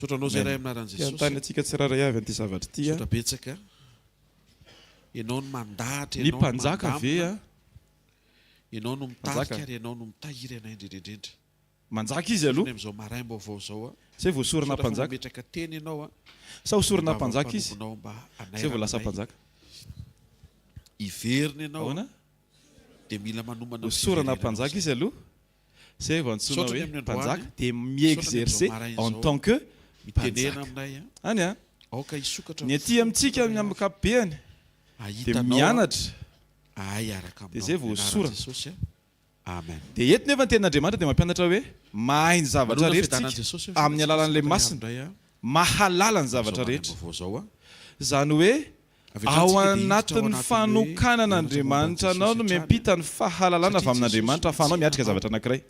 Misaotra anao zay Amen. Ray amin'ny anaran'i Te Jesosy hanontany a. antsika tsirairay avy an'ity zavatra ity aho. Misaotra betsaka. Ianao no mandahatra, Ny Ianao no mpanjaka ve mandamina, a? Ianao no Mpanjaka. mitarika ary Ianao no mitahiry anay indrindra indrindra. Manjaka izy Misaotra aloha. ny amin'izao maraim-baovao izao a. Zay vao hosorana Misaotra fa mpanjaka. mametraka teny Ianao a. Sa hosorana Ny vavan'ny mpanjaka izy? mpanomponao mba Zay vao hanairana lasa anay. mpanjaka. Hiverina Ianao a. Ahoana? Dia mila manomana ny Hosorana fiverenanao mpanjaka izay. izy aloha. Zay vao antsoina Misaotra ny hoe amin'ny androany mpanjaka a. dia Misaotra ny amin'izao mi-exercer maraina en izao a. tant que Mitenena mpanjaka. aminay a. Any a. Aoka hisokatra Ny ny aty fo amintsika tsirairay amin'ny avy. ankapobeny dia Hahita anao a. mianatra Ahay hiaraka dia aminao. zay vao Amin'ny anaran'i hosorana. Jesosy a. Amen. Dia eto nefa ny tenin'Andriamanitra dia mampianatra hoe mahay ny zavatra Manonona rehetra fiadanan'i isika Jesosy eo amin'ny amin'ny fiainantsika alalan'ilay tsirairay avy Masina, indray a. mahalala ny Amin'izao zavatra rehetra. maraim-baovao izao a. Izany hoe Avy hatrany ao tsika dia hiditra ao anatin'ny anatin'ny hoe fanokanana hianatra momba an'i Andriamanitra anao Jesosy no hatrany a. miampita ny fahalalana avy Satria Jesosy amin'Andriamanitra ahafahanao mitsena miatrika anao. zavatra anankiray.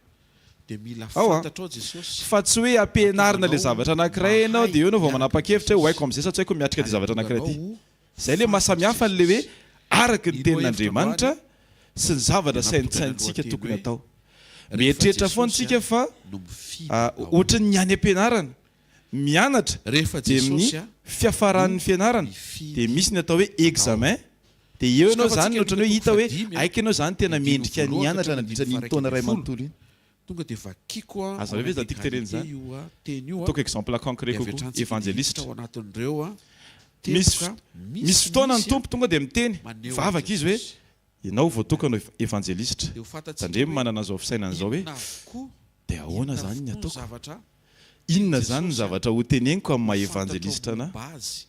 Dia mila Ao an! fantatrao Jesosy Fa tsy hoe mba hahatonga ampianarina ilay anao zavatra anankiray ianao mahay dia eo ianao vao miaraka amin'i manapa-kevitra hoe ho Jesosy haiko amin'izay sa tsy haiko miatrika ity ary zavatra hahatonga anankiray anao ity. ho Izay ilay maha samy fantatr'i hafa an'ilay hoe Jesosy. araka ny Ny lohahevitra tenin'Andriamanitra androany sy ny zavatra dia nampitondraina ny saintsaintsika lohateny tokony hoe hatao. Rehefa Mieritreritra foana Jesosy isika fa no mifidy anao. ohatran'ny any am-pianarana, mianatra Rehefa dia amin'ny Jesosy no fiafaran'ny fianarana dia mifidy misy ny atao hoe anao. examen dia eo ianao izany Sokafantsika no ohatran'ny hoe Lioka hita toko hoe fahadimy haiko ianao izany ny tena andininy mendrika voalohany ka nianatra hatramin'ny nandritra andininy an'iny taona iray faha-11. manontolo iny. Tonga dia vakiko ao Azonareo ve amin'ny izany tiako tenenina intégralité izany? io teny io Ataoko exemple concret dia avy kokoa, hatrany tsika dia hiditra evanjelistra. ao anatin'ireo Misy teboka misy fotoana ny misimisy Tompo tonga dia miteny, maneho an'i mivavaka izy hoe, Jesosy. Ianao voatokana Amen. ho evanjelistra. Dia ho fantatsika Tandremo hoe manana an'izao fisainana izao hoe, inona avokoa, dia ahoana inona izany ny avokoa ny ataoko? zavatra Inona tian'i izany ny Jesosy zavatra hoteneniko amin'ny ho maha fantatrao evanjelistra anà? momba Azy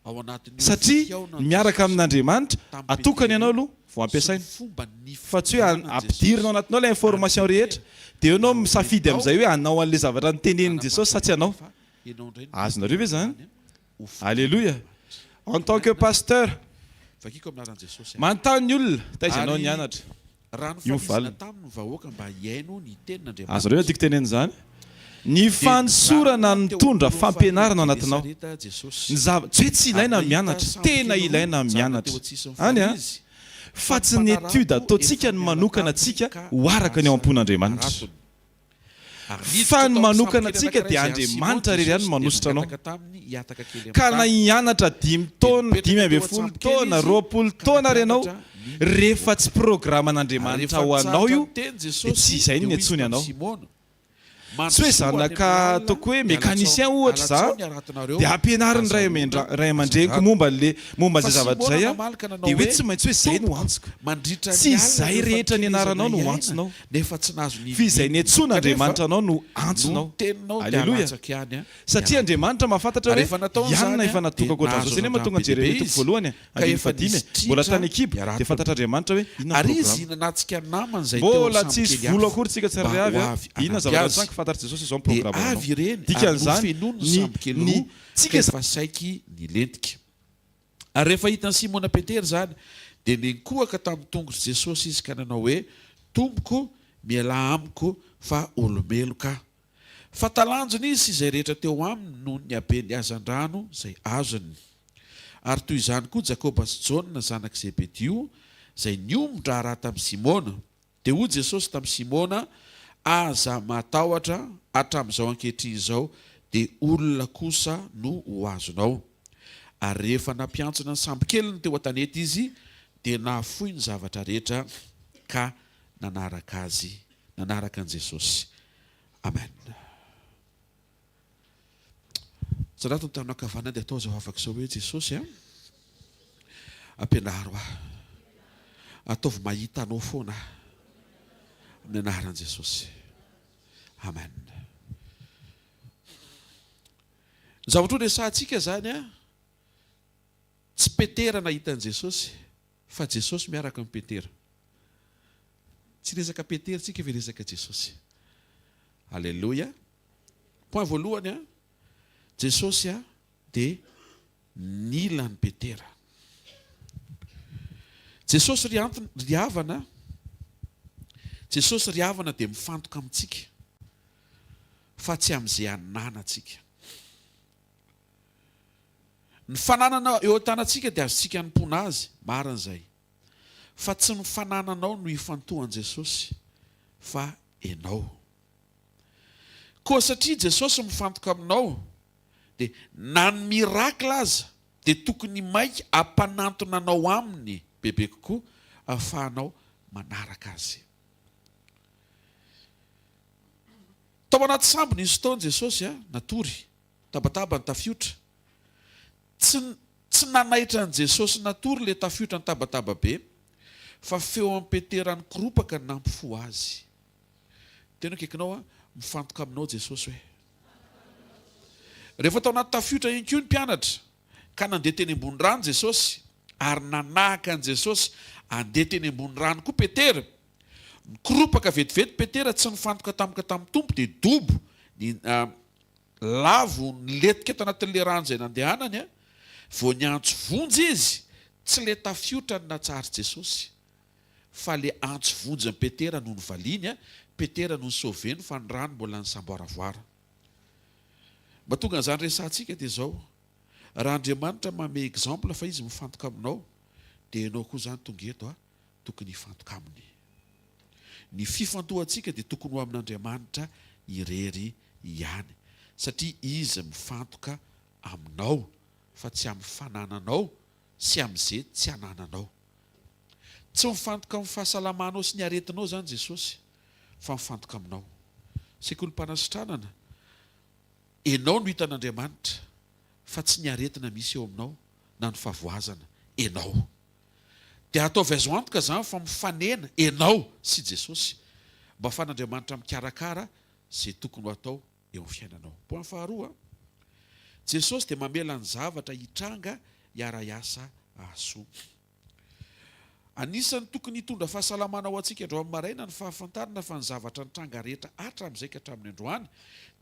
ao anatin'io Satria fihaonan'i miaraka Jesosy amin'Andriamanitra, tamin'i atokany Petera ianao io aloha vao sy ny ampiasaina. fomba Fa tsy hoe nifidianan'i ampidirina ao Jesosy anatinao ilay an'i information rehetra, Petera dia eo mba ianao ho misafidy renao amin'izay hoe hanao an'ilay zavatra notenenin'i Jesosy sa tsy hanao. Nanapa-kevitra fa ianao indray no Azonareo ve izany? tompon'androany ho Aleloia! fidian'Andriamanitra. En tant que Amen. pasteur, Vakiko amin'ny anaran'i Jesosy ary. manontany ny olona, taiza ianao Ary nianatra? raha Io ny nofanizina valiny. taminy ny vahoaka mba hihaino ny Azonareo ve tenin'Andriamanitra, tiako tenenina izany? Ny dia fanosorana nijanona teo mitondra amoron'ny fampianarana ao farihy anatinao. Genesareta Jesosy. Ny zava, tsy hoe tsy Ary ilaina ny nahita mianatra, sambo tena kely roa ilaina ny nijanona teo mianatra. an-tsisin'ny Any farihy an! izy, Fa fa ny tsy ny étude mpanarato ataontsika efa no niala manokana taminy antsika ka ho araka ny ao nanasa am-pon'Andriamanitra. haratony. Ary niditra Fa ny tao amin'ny manokana sambokely antsika anankiray dia izay an'i Simona Andriamanitra irery ihany Jesosy, no dia manosotra anao. nangataka taminy hihataka kely amin'ny Ka na tany. hianatra dimy Dia taona, nipetraka dimy ambin'ny teo folo an-tsambokely taona, izy 20 ka taona ary ianao, nampianatra ny rehefa vahoaka. tsy Ary programan'Andriamanitra rehefa ho anao nitsahatra io niteny dia tsy Jesosy, izay dia no hoy izy niantsoany tamin'i anao. Simona, Tsy hoe Mandrosoa any zanaka amin'ny alina, ataoko hoe dia alatsao mécanicien ohatra za alatsao ny haratonareo, dia ampianarin'ny ray azahoana ray aman-dreniko hazandrano. momba an'le momba Fa an'izay zavatra Simona izay aho namaly ka nanao dia hoe hoe, tsy maintsy hoe izay no Tompoko, antsoko. mandritra Tsy ny alina izay ireo rehetra nianaranao no fakirizanay ho aina, antsonao. nefa tsy nahazo Fa izay n'inon'inona. Kanefa, niantsoan'Andriamanitra anao no noho antsonao. ny teninao dia Aleloia! alatsako ihany ny Satria haratoko. Andriamanitra mahafantatra Ary hoe rehefa nataony ianona izany, efa dia natokako nahazo ohatran'izao. Izay hazandrano mahatonga be dia an'i be Jeremia toko izy, voalohany ka andininy efa fahadimy nisy mbola tritra tany an-kibo ny dia haratony. fantatr'Andriamanitra hoe inona ny Ary izy programa. nanatsika ny namany izay teo amin'ny Mbola tsisy sambokely volo hafa, akory tsika mba tsirairay ho avy a! avy Inona hanampy zavatra azy. nitranga? Fantatr'i Jesosy izao ny Dia programanao. avy ireny ary Dikan'izany nofenoiny ny ny sambokely ny roa, ka tsika efa saiky nilentika. Ary rehefa hitan'i Simona Petera izany, dia nenkohaka tamin'ny tongotr'i Jesosy izy ka nanao hoe, Tompoko, mialà amiko, fa olo-meloka aho. Fa talanjona izy sy izay rehetra teo aminy noho ny haben'ny hazandrano izay azony. Ary toy izany koa Jakoba sy Jaona zanak'i Zebedio, izay niombon-draharaha tamin'i Simona. Dia hoy Jesosy tamin'i Simona, Aza matahotra, hatramin'izao ankehitriny izao dia olona kosa no ho azonao. Ary rehefa nampiantsona ny sambokeliny teo an-tanety izy, dia nahafoy ny zavatra rehetra ka nanaraka azy, nanaraka an'i Jesosy. Amen. Zalato ny tananao ankavanana dia atao izao vavaka izao hoe Jesosy a, ampianaro ahy. Ataovy mahita anao foana aho. Amin'ny anaran'i Jesosy. Amen. Ny zavatra ho resahantsika izany a, tsy Petera nahita an'i Jesosy, fa Jesosy miaraka amin'i Petera. Tsy resaka Petera tsika fa resaka Jesosy. Aleloia. Point voalohany a, Jesosy a dia nila an'i Petera. Jesosy ry antony ry havana, Jesosy ry havana dia mifantoka amintsika fa tsy amin'izay ananantsika. Ny fananana eo an-tanantsika dia azontsika anompoana Azy, marina izay. Fa tsy ny fanananao no ifantohan'i Jesosy fa enao. Koa satria Jesosy mifantoka aminao, Dia na ny miracle aza dia tokony maika hampanantona anao aminy bebe kokoa ahafahanao manaraka azy. Tao anaty sambo nisy fotoana Jesosy natory, tabataba ny tafiotra. Tsy tsy nanaitra an'i Jesosy natory ilay tafiotra nitabataba be, fa feo an'i Petera nikoropaka no nampifoha azy. Tena akaikinao aho, mifantoka aminao Jesosy hoe. Rehefa tao anaty tafiotra ihany koa ny mpianatra, ka nandeha teny ambony rano Jesosy, ary nanahaka an'i Jesosy handeha teny ambony rano koa Petera, nikoropaka vetivety Petera, tsy nifantoka tampoka tamin'ny Tompo, dia dobo ny lavo nilentika tanatin'ilay rano izay nandehanany, vao niantso vonjy izy, tsy ilay tafiotra no natsahary Jesosy. Fa le antso vonjy an'i Petera no novaliany a, Petera no ni-sauver-ny fa ny rano mbola nisamboaravoara. Mba tonga an'izany resahantsika dia izao, raha Andriamanitra manome exemple fa izy mifantoka aminao dia ianao koa izany tonga eto a, tokony hifantoka aminy. Ny fifantohantsika dia tokony ho amin'Andriamanitra irery ihany satria izy mifantoka aminao fa tsy amin'ny fanananao sy amin'izay tsy anananao. Tsy mifantoka amin'ny fahasalamanao sy ny aretinao izany Jesosy fa mifantoka aminao. Sekolim-panasitranana, Enao no hitan'Andriamanitra fa tsy ny aretina misy eo aminao na ny fahavoazana. Enao. Dia ataovy azo antoka izany fa mifanena enao sy Jesosy mba afahan'Andriamanitra mikarakara izay tokony ho atao eo amin'ny fiainanao. Point faharoa, Jesosy dia mamela ny zavatra hitranga hiara-hiasa hahasoa. Anisan'ny tokony hitondra fahasalamana ho antsika androany maraina ny fahafantarana fa ny zavatra nitranga rehetra hatramin'izay ka hatramin'ny androany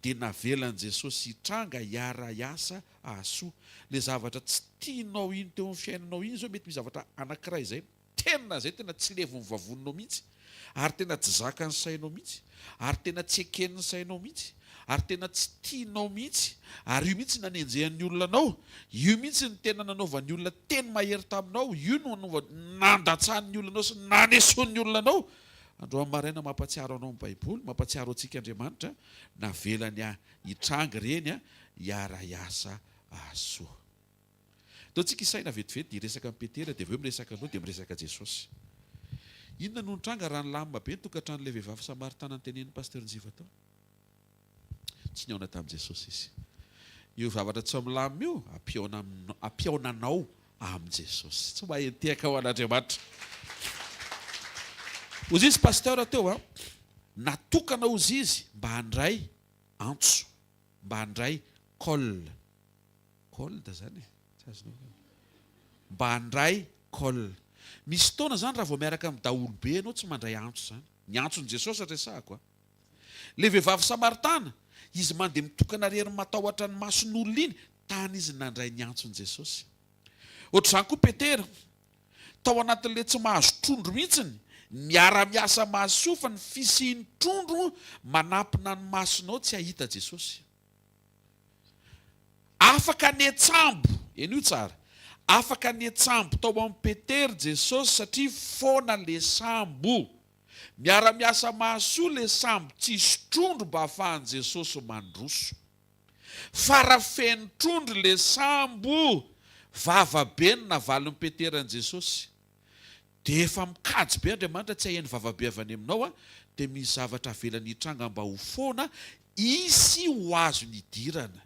dia navelan'i Jesosy hitranga hiara-hiasa hahasoa. Ilay zavatra tsy tianao iny teo amin'ny fiainanao iny izao mety misy zavatra anankiray izay Tena zay tena tsy levon'ny vavoninao mihitsy ary tena tsy zakan'ny sainao mihitsy ary tena tsy eken'ny sainao mihitsy ary tena tsy tianao mihitsy ary io mihitsy nanenjehan'ny olona anao, io mihitsy no tena nanaovan'ny olona teny mahery taminao, io no nanaovan'ny nandatsahan'ny olona anao sy nanesoan'ny olona anao. Androany maraina mampatsiaro anao ny baiboly, mampatsiaro antsika Andriamanitra, navelany hitranga ireny hiara-hiasa hahasoa. Ataontsika hisaina vetivety dia hiresaka an'i Petera dia avy eo miresaka anao dia miresaka Jesosy. Inona no nitranga raha nilamina be ny tokantranon'ilay vehivavy samaritana notenenin'i Pasteur Njiva tao? Tsy nihaona tamin'i Jesosy izy. Io zavatra tsy milamina io, ampihaona ampihaona anao amin'i Jesosy. Tsy mahay nitehaka ho an'Andriamanitra. Hozy izy Pasteur teo an, natokana hozy izy mba handray antso, mba handray call. Cold zany e, tsy azonao ve? Mba handray call. Misy fotoana zany raha vao miaraka amin'ny daholobe ianao tsy mandray antso zany. Ny antson'i Jesosy resahako a. Le vehivavy samaritana, izy mandeha mitokana rery matahotra ny mason'olona iny, tany izy nandray ny antson'i Jesosy. Ohatr'izany koa Petera, tao anatin'le tsy mahazo trondro mihitsiny, miara-miasa mahasoa fa ny fisian'ny trondro manampina ny masonao tsy hahita Jesosy. Afaka niantsambo, henoy tsara, afaka niantsambo tao amin'i Petera Jesosy satria foana le sambo. Miara-miasa mahasoa le sambo tsisy trondro mba ahafahan'i Jesosy mandroso. Fa raha feno trondro le sambo, vava be no navalin'i Petera an'i Jesosy. Dia efa mikajy be Andriamanitra tsy haheno vava be avy any aminao a, dia misy zavatra avelany hitranga mba ho foana, hisy ho azony hidirana.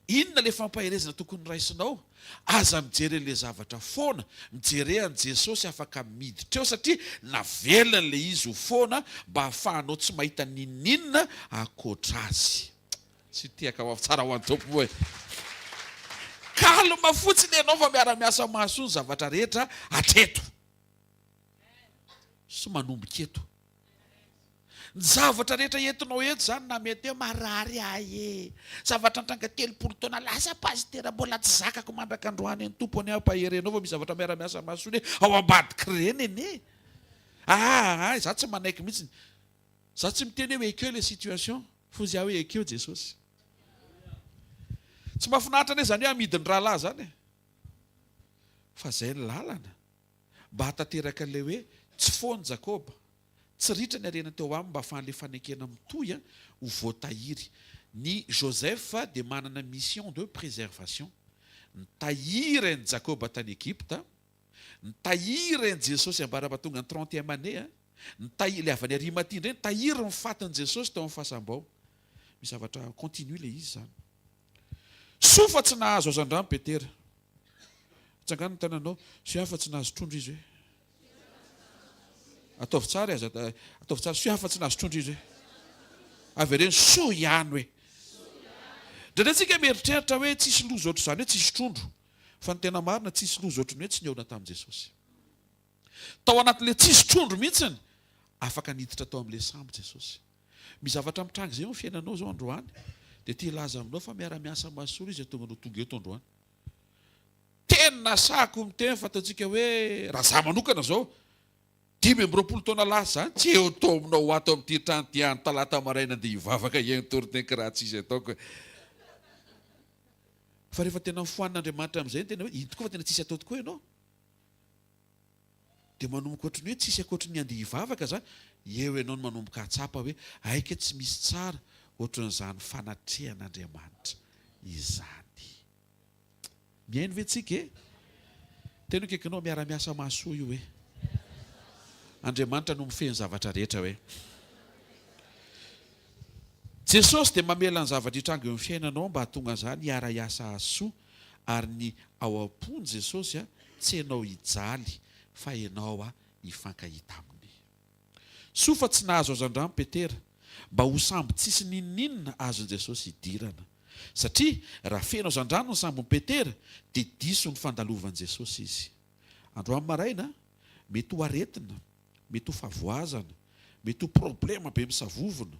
Inona ilay fampaherezana tokony raisinao? Aza mijery an'ilay zavatra foana, mijere an'i Jesosy afaka miditra eo satria navelany ilay izy ho foana mba hahafahanao tsy mahita n'inon'inona ankoatra azy. Tsy tehaka ho avy tsara ho an'ny Tompo moa e. Calme fotsiny ianao fa miara-miasa mahasoa ny zavatra rehetra hatreto. Sy manomboka eto. Ny zavatra rehetra entinao eto izany na mety hoe marary ahy e. Zavatra nitranga 30 taona lasa pasitera mbola tsy zakako mandraka androany ny Tompo anie hampahery anao fa misy zavatra miara-miasa mahasoa anie ao ambadik'ireny anie. Aa, izaho tsy manaiky mihitsy. Izaho tsy miteny hoe ekeo ilay situation. Fozy aho hoe ekeo Jesosy. Tsy mahafinaritra anie izany hoe amidin'ny rahalahy izany e. Fa izay ny lalana mba hahatanteraka ilay hoe tsy foan'i Jakoba, tsy ritra ny harena teo aminy mba hahafahan'ilay fanekena mitohy ho voatahiry. Ny Joseph dia manana mission de préservation. Nitahiry an'i Jakoba tany Egypta, nitahiry an'i Jesosy ambara-pahatonga ny trentième année, nitahiry, ilay avy any Arimathia indray nitahiry ny fatin'i Jesosy tao amin'ny fasam-bao. Misy zavatra continu ilay izy izany. Soa fa tsy nahazo hazandrano Petera. Atsangano ny tananao. Soa fa tsy nahazo trondro izy hoe. Ataovy tsara e, aza ataovy tsara. Soa fa tsy nahazo trondro izy hoe. Avereno soa ihany hoe. Indraindray tsika mieritreritra hoe tsisy loza ohatr'izany hoe tsisy trondro. Fa ny tena marina tsisy loza ohatry ny hoe tsy nihaona tamin'i Jesosy. Tao anatin'ilay tsisy trondro mihitsiny, afaka niditra tao amin'ilay sambo Jesosy. Misy zavatra mitranga izay eo amin'ny fiainanao izao androany, dia te hilaza aminao fa miara-miasa mahasoa izy tonga anao tonga eto androany. Tena sahako miteny fa ataontsika hoe raha za manokana izao, 25 taona lasa izany, tsy eo tao aminao ato amin'ity trano ity any talata maraina andeha hivavaka hihaino toriteny kiraha tsisy ataoko e. Fa rehefa tena mifohanin'Andriamanitra amin'izay ny tena hoe iny tokoa fa tena tsisy atao tokoa ianao. Dia manomboka ohatry ny hoe tsisy ankoatry ny handeha hivavaka zany, eo ianao no manomboka hahatsapa hoe hay kay tsy misy tsara ohatran'izany fanatrehan'Andriamanitra izany. Mihaino ve tsika e? Tena akaikinao miara-miasa mahasoa io hoe. Andriamanitra no mifehy ny zavatra rehetra hoe. Jesosy dia mamela ny zavatra hitranga eo amin'ny fiainanao mba hahatonga an'izany hiara-hiasa hahasoa ary ny ao am-pony Jesosy a tsy enao hijaly fa enao a hifankahita aminy. Soa fa tsy nahazo hazandrano Petera mba ho sambo tsisy n'inon'inona azon'i Jesosy hidirana. Satria raha feno hazandrano ny sambon'i Petera dia diso ny fandalovan'i Jesosy izy. Androany maraina, mety ho aretina, mety ho fahavoazana, mety ho problema be misavovona,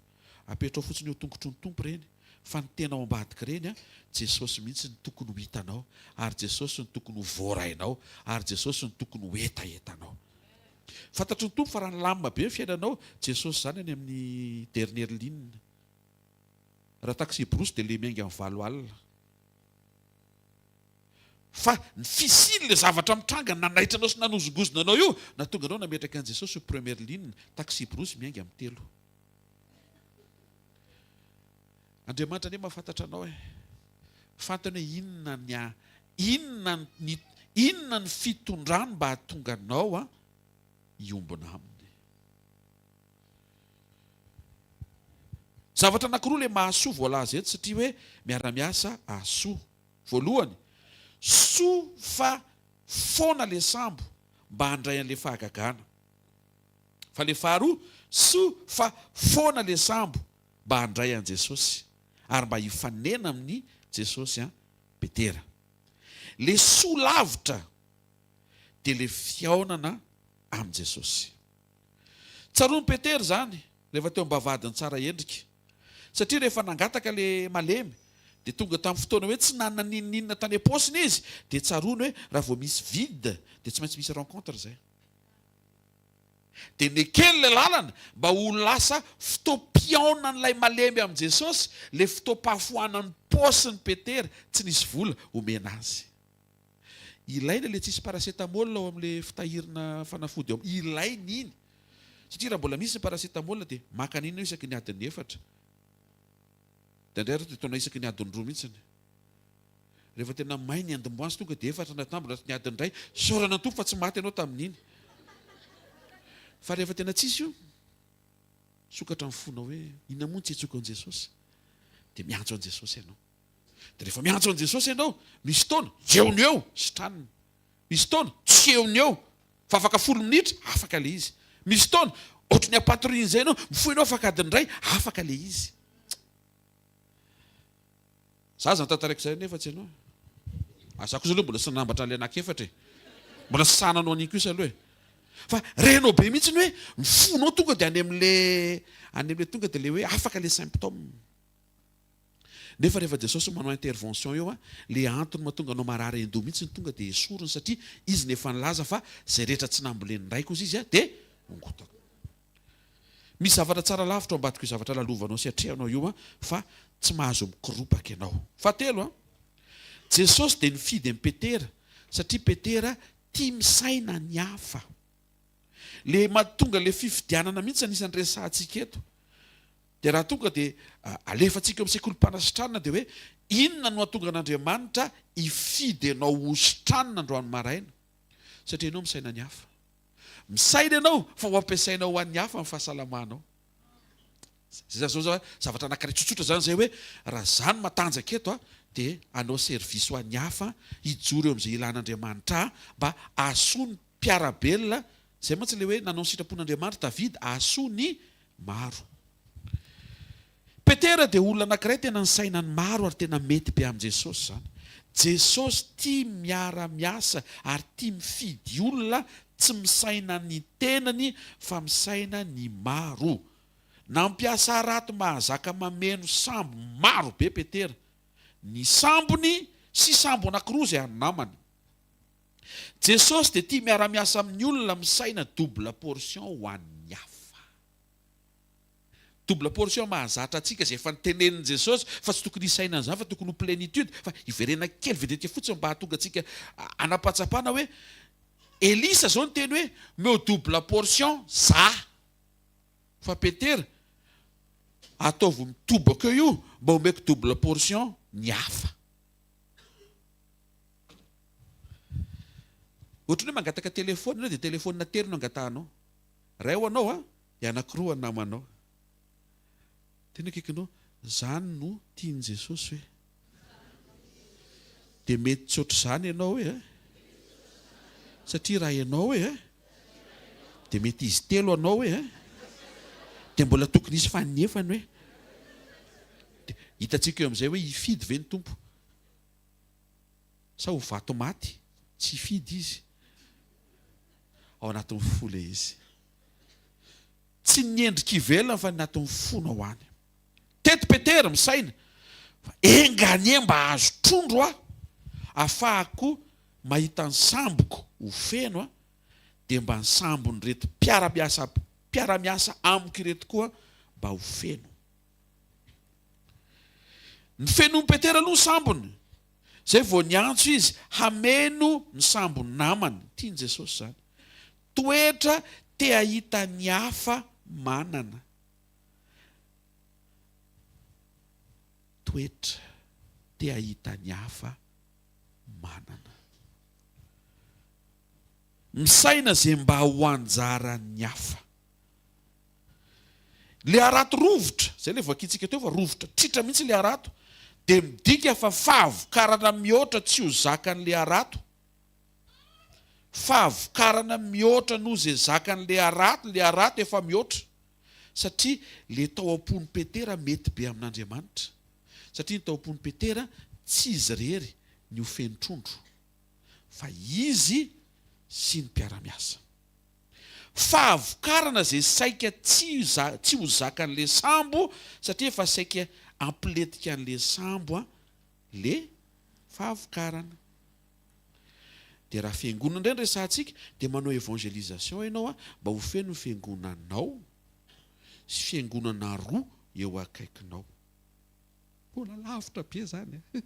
apetrao fotsiny eo tongotry ny Tompo ireny, fa ny tena ao ambadika ireny an, Jesosy mihitsy no tokony ho hitanao, ary Jesosy no tokony ho voarainao, ary Jesosy no tokony ho hetahetanao. Fantatry ny Tompo fa raha nilamina be ny fiainanao, Jesosy izany any amin'ny dernière ligne. Raha taxi-brousse dia le miainga amin'ny valo alina. Fa ny fisian'ilay zavatra mitranga nanaitra anao sy nanozongozona anao io, nahatonga anao nametraka an'i Jesosy ho première ligne, taxi-brousse miainga amin'ny telo. Andriamanitra anie mahafantatra anao e. Fantany hoe inona ny inona ny inona ny fitondrany mba hahatonga anao a hiombona aminy. Zavatra anankiroa ilay mahasoa voalaza eto satria hoe miara-miasa hahasoa. Voalohany, soa fa foana ilay sambo mba handray an'ilay fahagagana. Fa ilay faharoa, soa fa foana ilay sambo mba handray an'i Jesosy ary mba hifanena amin'i Jesosy an Petera. Ilay soa lavitra dia ilay fihaonana amin'i Jesosy. Tsaroan'i Petera izany rehefa teo am-bavahadin'i Tsaraendrika. Satria rehefa nangataka ilay malemy dia tonga tamin'ny fotoana hoe tsy nanana n'inon'inona tany am-paosiny izy dia tsaroany hoe raha vao misy vide dia tsy maintsy misy rencontre izay. Dia nekeny ilay lalana mba ho lasa fotoam-pihaonan'ilay malemy amin'i Jesosy ilay fotoam-pahafoanan'ny paosin'i Petera tsy nisy vola homena azy. Ilaina ilay tsisy paracetamol ao amin'ilay fitahirina fanafody ao ilaina iny satria raha mbola misy ny paracetamol dia maka an'iny ianao isaky ny adiny efatra. Indraindray ary dia ataonao isaky ny adiny roa mihitsiny. Rehefa tena may ny andim-boanjo tonga dia efatra natambatra anatin'ny adiny iray. Isaorana ny Tompo fa tsy maty ianao tamin'iny. Fa rehefa tena tsisy io, sokatra ny fonao hoe inona moa no tsy hiantsoako an'i Jesosy? Dia miantso an'i Jesosy ianao. Dia rehefa miantso an'i Jesosy ianao, misy fotoana, eo no eo, sitranina. Misy fotoana, tsy eo no eo, fa afaka folo minitra, afaka ilay izy. Misy fotoana, ohatry ny ampatoriana izay ianao, mifoha ianao afaka adiny iray, afaka ilay izy. Za aza notantaraiko izay nefa tsy ianao. Ah, za kosa aloha mbola tsy nanambatra an'ilay anankiefatra e. Mbola tsy sahy nanao an'iny kosa aloha e. Fa renao be mihitsy ny hoe ny fonao tonga dia any amin'ilay any amin'ilay tonga dia ilay hoe afaka ilay symptôme. Nefa rehefa Jesosy manao intervention eo a, le antony mahatonga anao marary an-doha mihitsy no tonga dia esoriny satria Izy no efa nilaza fa izay rehetra tsy nambolen'ny Raiko hozy Izy a dia hongotako. Misy zavatra tsara lavitra ao ambadik'io zavatra lalovanao sy atrehanao io a, fa tsy mahazo mikoropaka ianao. Fahatelo a, Jesosy dia nifidy an'i Petera satria Petera tia misaina ny hafa. Le mahatonga le fifidianana mihitsy anisan'ny resahantsika eto. Dia raha tonga dia alefantsika eo amin'ny sekolim-panasitranana dia hoe inona no hahatonga an'Andriamanitra hifidy anao ho sitranina androany maraina? Satria ianao misaina ny hafa. Misaina ianao fa ho ampiasainao ho an'ny hafa ny fahasalamanao. Zay zao zao zavatra anankiray tsotsotra zany zay hoe raha za no matanjaka eto a dia hanao service ho an'ny hafa, hijoro eo amin'izay ilan'Andriamanitra ahy mba hahasoa ny mpiara-belona, zay mantsy ilay hoe nanao ny sitrapon'Andriamanitra Davida hahasoa ny maro. Petera dia olona anankiray tena nisaina ny maro ary tena mety be amin'i Jesosy izany. Jesosy tia miara-miasa ary tia mifidy olona tsy misaina ny tenany fa misaina ny maro. Nampiasa harato mahazaka mameno sambo maro be Petera. Ny sambony sy sambo anankiroa izay an'ny namany. Jesosy dia tia miara-miasa amin'ny olona misaina double portion ho an'ny hafa. Double portion mahazatra antsika izay efa notenenin'i Jesosy fa tsy tokony hisaina an'izany fa tokony ho plenitude fa hiverena kely vetivety fotsiny mba hahatonga antsika hanam-pahatsapana hoe Elisa izao niteny hoe omeo double portion za fa Petera ataovy mitobaka eo io mba omeko double portion ny hafa. Ohatran'ny hoe mangataka telephone ianao dia telephone telo no angatahanao. Iray ho anao an, dia anankiroa ho an'ny namanao. Tena akaikinao, zany no tian'i Jesosy hoe. Dia mety tsy ohatr'izany ianao hoe eh. Satria raha ianao hoe eh, dia mety izy telo anao hoe eh. Dia mbola tokony hisy faninefany hoe. Dia hitantsika eo amin'izay hoe hifidy ve ny Tompo? Sa ho vato maty? Tsy hifidy izy. Ao anatin'ny fo ilay izy. Tsy ny endrika ivelany fa ny anatin'ny fonao any. Teto Petera misaina fa enga anie mba hahazo trondro aho afahako mahita ny samboko ho feno a, dia mba ny sambon'ireto mpiara-miasa mpiara-miasa amiko ireto koa mba ho feno. Ny fenoin'i Petera aloha ny sambony, izay vao niantso izy hameno ny sambon'ny namany. Tian'i Jesosy izany. Toetra te hahita ny hafa manana. Toetra te hahita ny hafa manana. Misaina izay mba ho anjaran'ny hafa. Le harato rovitra, zay le voakintsika teo fa rovitra tritra mihitsy le harato, dia midika fa fahavokarana mihoatra tsy ho zakan'le harato. Fahavokarana mihoatra noho ze zakan'le harato, le harato efa mihoatra. Satria le tao am-pon'i Petera mety be amin'Andriamanitra. Satria ny tao am-pon'i Petera tsy izy irery ny ho feno trondro, fa izy sy ny mpiara-miasa. Fahavokarana izay saika tsy tsy ho zakan'le sambo satria efa saika hampilentika an'le sambo le fahavokarana. Dia raha fiangonana indray no resahantsika dia manao evangelisation ianao mba ho feno ny fiangonanao sy fiangonana roa eo akaikinao. Mbola lavitra be izany e!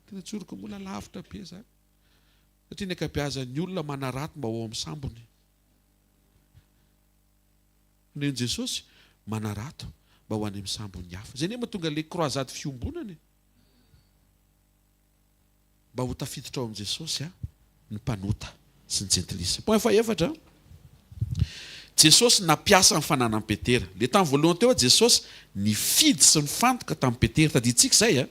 Tena tsoriko mbola lavitra be izany. Satria ny ankabeazan'ny olona manarato mba ho ao amin'ny sambony. Nen'i Jesosy, manarato mba ho any amin'ny sambon'ny hafa. Izay anie mahatonga ilay croisade fiombonana e. Mba ho tafiditra ao amin'i Jesosy ny mpanota sy ny jentilisa. Point fahefatra, Jesosy nampiasa ny fananan'i Petera. Ilay tamin'ny voalohany teo, Jesosy nifidy sy nifantoka tamin'i Petera. Tadidintsika izay a.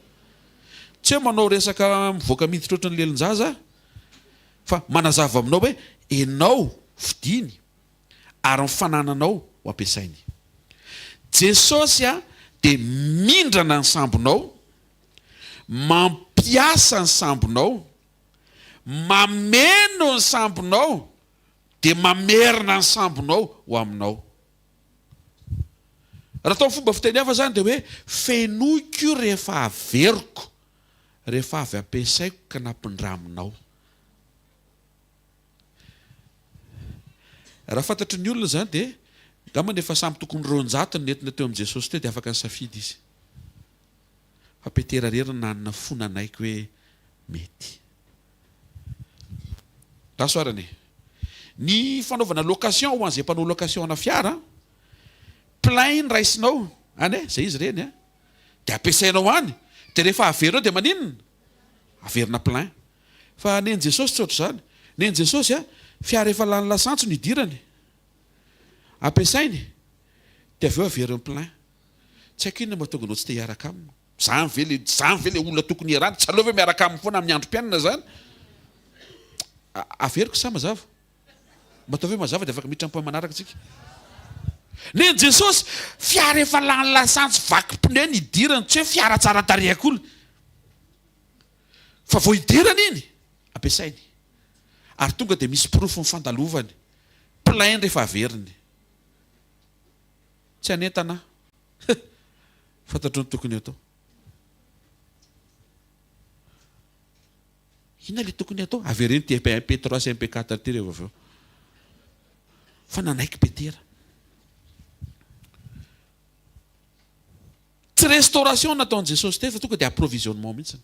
Tsy hoe manao resaka mivoaka miditra ohatran'ny lelon-jaza aho, fa manazava aminao hoe enao fidiny ary ny fanananao ho ampiasainy. Jesosy dia mindrana ny sambonao, mampiasa ny sambonao, mameno ny sambonao, dia mamerina ny sambonao ho aminao. Raha atao amin'ny fomba fiteny hafa izany dia hoe fenoiko rehefa averiko, rehefa avy ampiasaiko ka nampindraminao. Raha fantatry ny olona izany dia angambany efa samy tokony 200 no nentina teo amin'i Jesosy teo dia afaka nisafidy izy. Fa Petera irery no nanana fo nanaiky hoe mety. Lasa arany e. Ny fanaovana location ho an'izay mpanao location ana fiara, plein ny raisinao. Any e, zay izy ireny a. Dia ampiasainao any, dia rehefa averina eo dia maninona? Averina plein. Fa nen'i Jesosy tsy ohatr'izany. Nen'i Jesosy a, fiara efa lany lasantsy no idirany. Ampiasainy, dia avy eo averiny plein. Tsy haiko inona mahatonga anao tsy te hiaraka aminy. Zany ve le, zany ve le olona tokony hiarahana? Tsy aleo ve miaraka aminy foana amin'ny androm-piainana zany? Averiko sa mazava? Mba ataovy hoe mazava dia afaka miditra amin'ny point manaraka tsika. Nen'i Jesosy, fiara efa lany lasantsy vaky pneu ny idirany, tsy hoe fiara tsara tarehy akory. Fa vao idirany iny, ampiasainy. Ary tonga dia misy porofo ny fandalovany. Plein rehefa averiny. Tsy hanentana aho. Fantatro ny tokony hatao. Inona ilay tokony hatao? Avereno ity MP3 sy MP4 ity rehefa avy eo. Fa nanaiky Petera. Tsy restauration nataon'i Jesosy teo fa tonga dia approvisionnement mihitsy.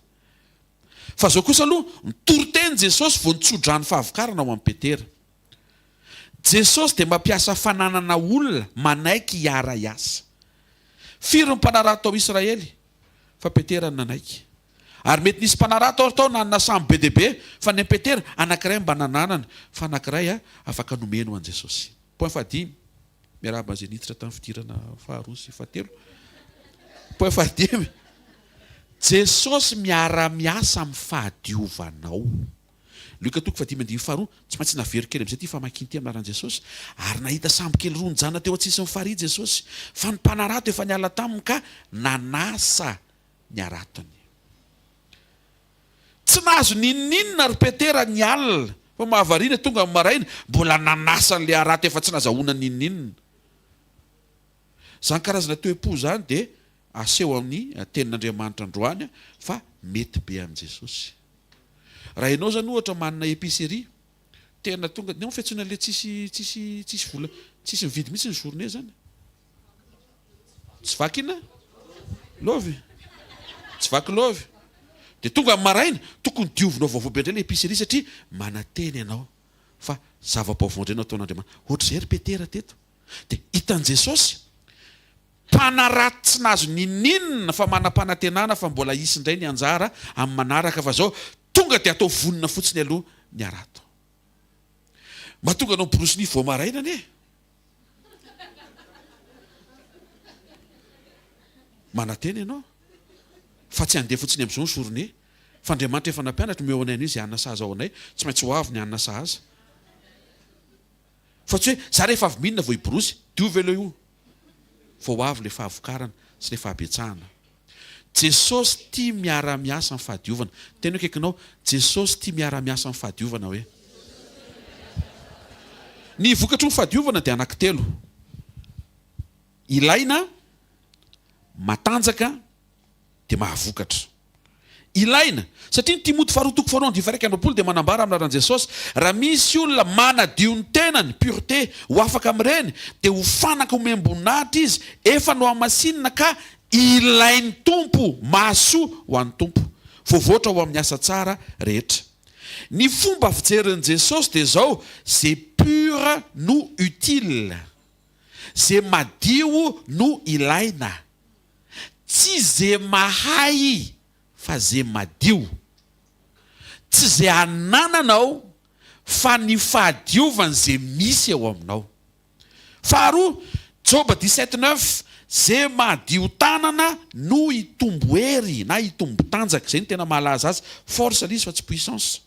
Fa zao kosa aloha, nitory teny Jesosy vao nitsodrano fahavokarana ho an'i Petera. Jesosy dia mampiasa fananana olona manaiky hiara-hiasa. Firy ny mpanarato tao Israely? Fa Petera no nanaiky. Ary mety nisy mpanarato ary tao nanana sambo be dia be, fa ny an'i Petera, anankiray mba nananany, fa anankiray afaka nomeny ho an'i Jesosy. Point fahadimy, miarahaba an'izay niditra tamin'ny fidirana faharoa sy fahatelo. Point fahadimy, Jesosy miara-miasa amin'ny fahadiovanao. Lioka toko fahadimy andininy faharoa, Tsy maintsy naveriko kely amin'izay ity famakiana ity amin'ny anaran'i Jesosy. Ary nahita sambo kely roa nijanona teo an-tsisin'ny farihy Jesosy, fa ny mpanarato efa niala taminy ka nanasa ny haratony. Tsy nahazo n'inon'inona ry Petera ny alina, fa mahavariana tonga ny maraina, mbola nanasa an'ilay harato efa tsy nazahoana n'inon'inona. Izany karazana toe-po izany dia aseho amin'ny Tenin'Andriamanitra androany fa mety be amin'i Jesosy. Raha ianao izany ohatra manana épicerie, tena tonga, ny ao fiantsoana an'ilay tsisy tsisy tsisy vola, tsisy mividy mihitsy ny journée izany. Tsy vaky inona? Lôvy. Tsy vaky lôvy. Dia tonga amin'ny maraina, tokony diovinao vaovao be indray ilay épicerie satria manantena ianao fa zava-baovao indray no ataon'Andriamanitra. Ohatr'izay ry Petera teto. Dia hitan'i Jesosy, mpanarato tsy nahazo n'inon'inona fa manam-panantenana fa mbola hisy indray ny anjara amin'ny manaraka fa izao tonga dia atao vonona fotsiny aloha ny harato. Mba tonga anao miborosy nify vao maraina anie. Manantena ianao fa tsy handeha fotsiny amin'izao ny journée fa Andriamanitra efa nampianatra omeo anay an'io izay hanina sahaza ho anay, tsy maintsy ho avy ny hanina sahaza. Fa tsy hoe za rehefa avy mihinana vao hiborosy, diovy aloha io vao ho avy le fahavokarana sy le fahabetsahana. Jesosy tia miara miasa amin'ny fahadiovana. Teny akaikinao, Jesosy tia miara miasa amin'ny fahadiovana hoe. Ny vokatry ny fahadiovana dia anankitelo. Ilaina, matanjaka, dia mahavokatra. Ilaina, satria ny Timoty faharoa toko faharoa andininy faha-21 dia manambara amin'ny anaran'i Jesosy, raha misy olona manadio ny tenany, pureté, ho afaka amin'ireny, dia ho fanaka omem-boninahitra izy, efa nohamasinina ka ilain'ny Tompo, mahasoa ho an'ny Tompo, voavoatra ho amin'ny asa tsara rehetra. Ny fomba fijerin'i Jesosy dia izao, ze pur no utile, ze madio no ilaina. Tsy ze mahay fa ze madio. Tsy ze anananao fa ny fahadiovan ze misy eo aminao. Faharoa, Joba dix-sept neuf, ze madio tanana no hitombo hery na hitombo tanjaka, zay no tena mahalaza azy, force le izy fa tsy puissance.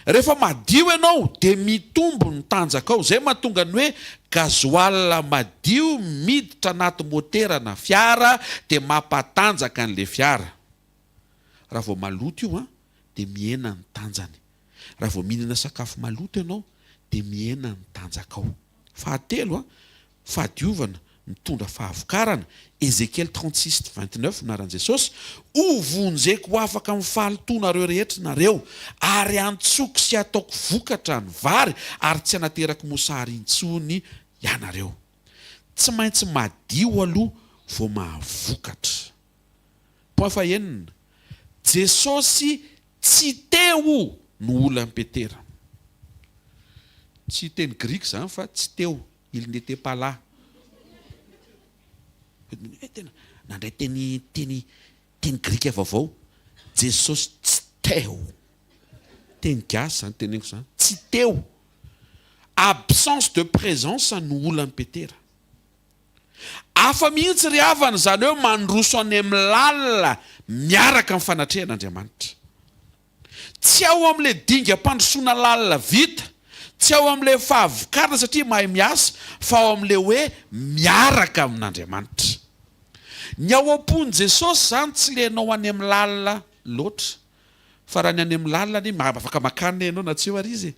Rehefa madio ianao dia mitombo ny tanjakao. Izay mahatonga ny hoe gasoil madio miditra anaty motera na fiara dia mampatanjaka an'ilay fiara. Raha vao maloto io an, dia mihena ny tanjany. Raha vao mihinana sakafo maloto ianao dia mihena ny tanjakao. Fahatelo an, Fahadiovana mitondra fahavokarana, Ezekiel 36, 29, Anaran'i Jesosy, Ho vonjeko ho afaka amin'ny fahalotoanareo rehetra nareo, ary hantsoiko sy hataoko vokatra ny vary, ary tsy hanaterako mosary intsony ianareo. Tsy maintsy madio aloha vao mahavokatra. Point fahenina, Jesosy tsy teo no olan'i Petera. Tsy teny grika izany fa tsy teo, il n'était pas là. Eh tena nandray teny teny teny grika vaovao. Jesosy tsy teo. Teny gasy zany teneniko zany. Tsy teo. Absence de présence no olan'i Petera. Hafa mihitsy ry havana izany hoe mandroso any amin'ny lalina miaraka amin'ny fanatrehan'Andriamanitra. Tsy ao amin'ilay dingam-pandrosoana lalina vita, tsy ao amin'ilay fahavokarana satria mahay miasa, fa ao amin'ilay hoe miaraka amin'Andriamanitra. Ny ao am-pon'i Jesosy izany tsy ilay ianao any amin'ny lalina loatra, fa raha ny any amin'ny lalina anie afaka makany ianao na tsy eo ary Izy e,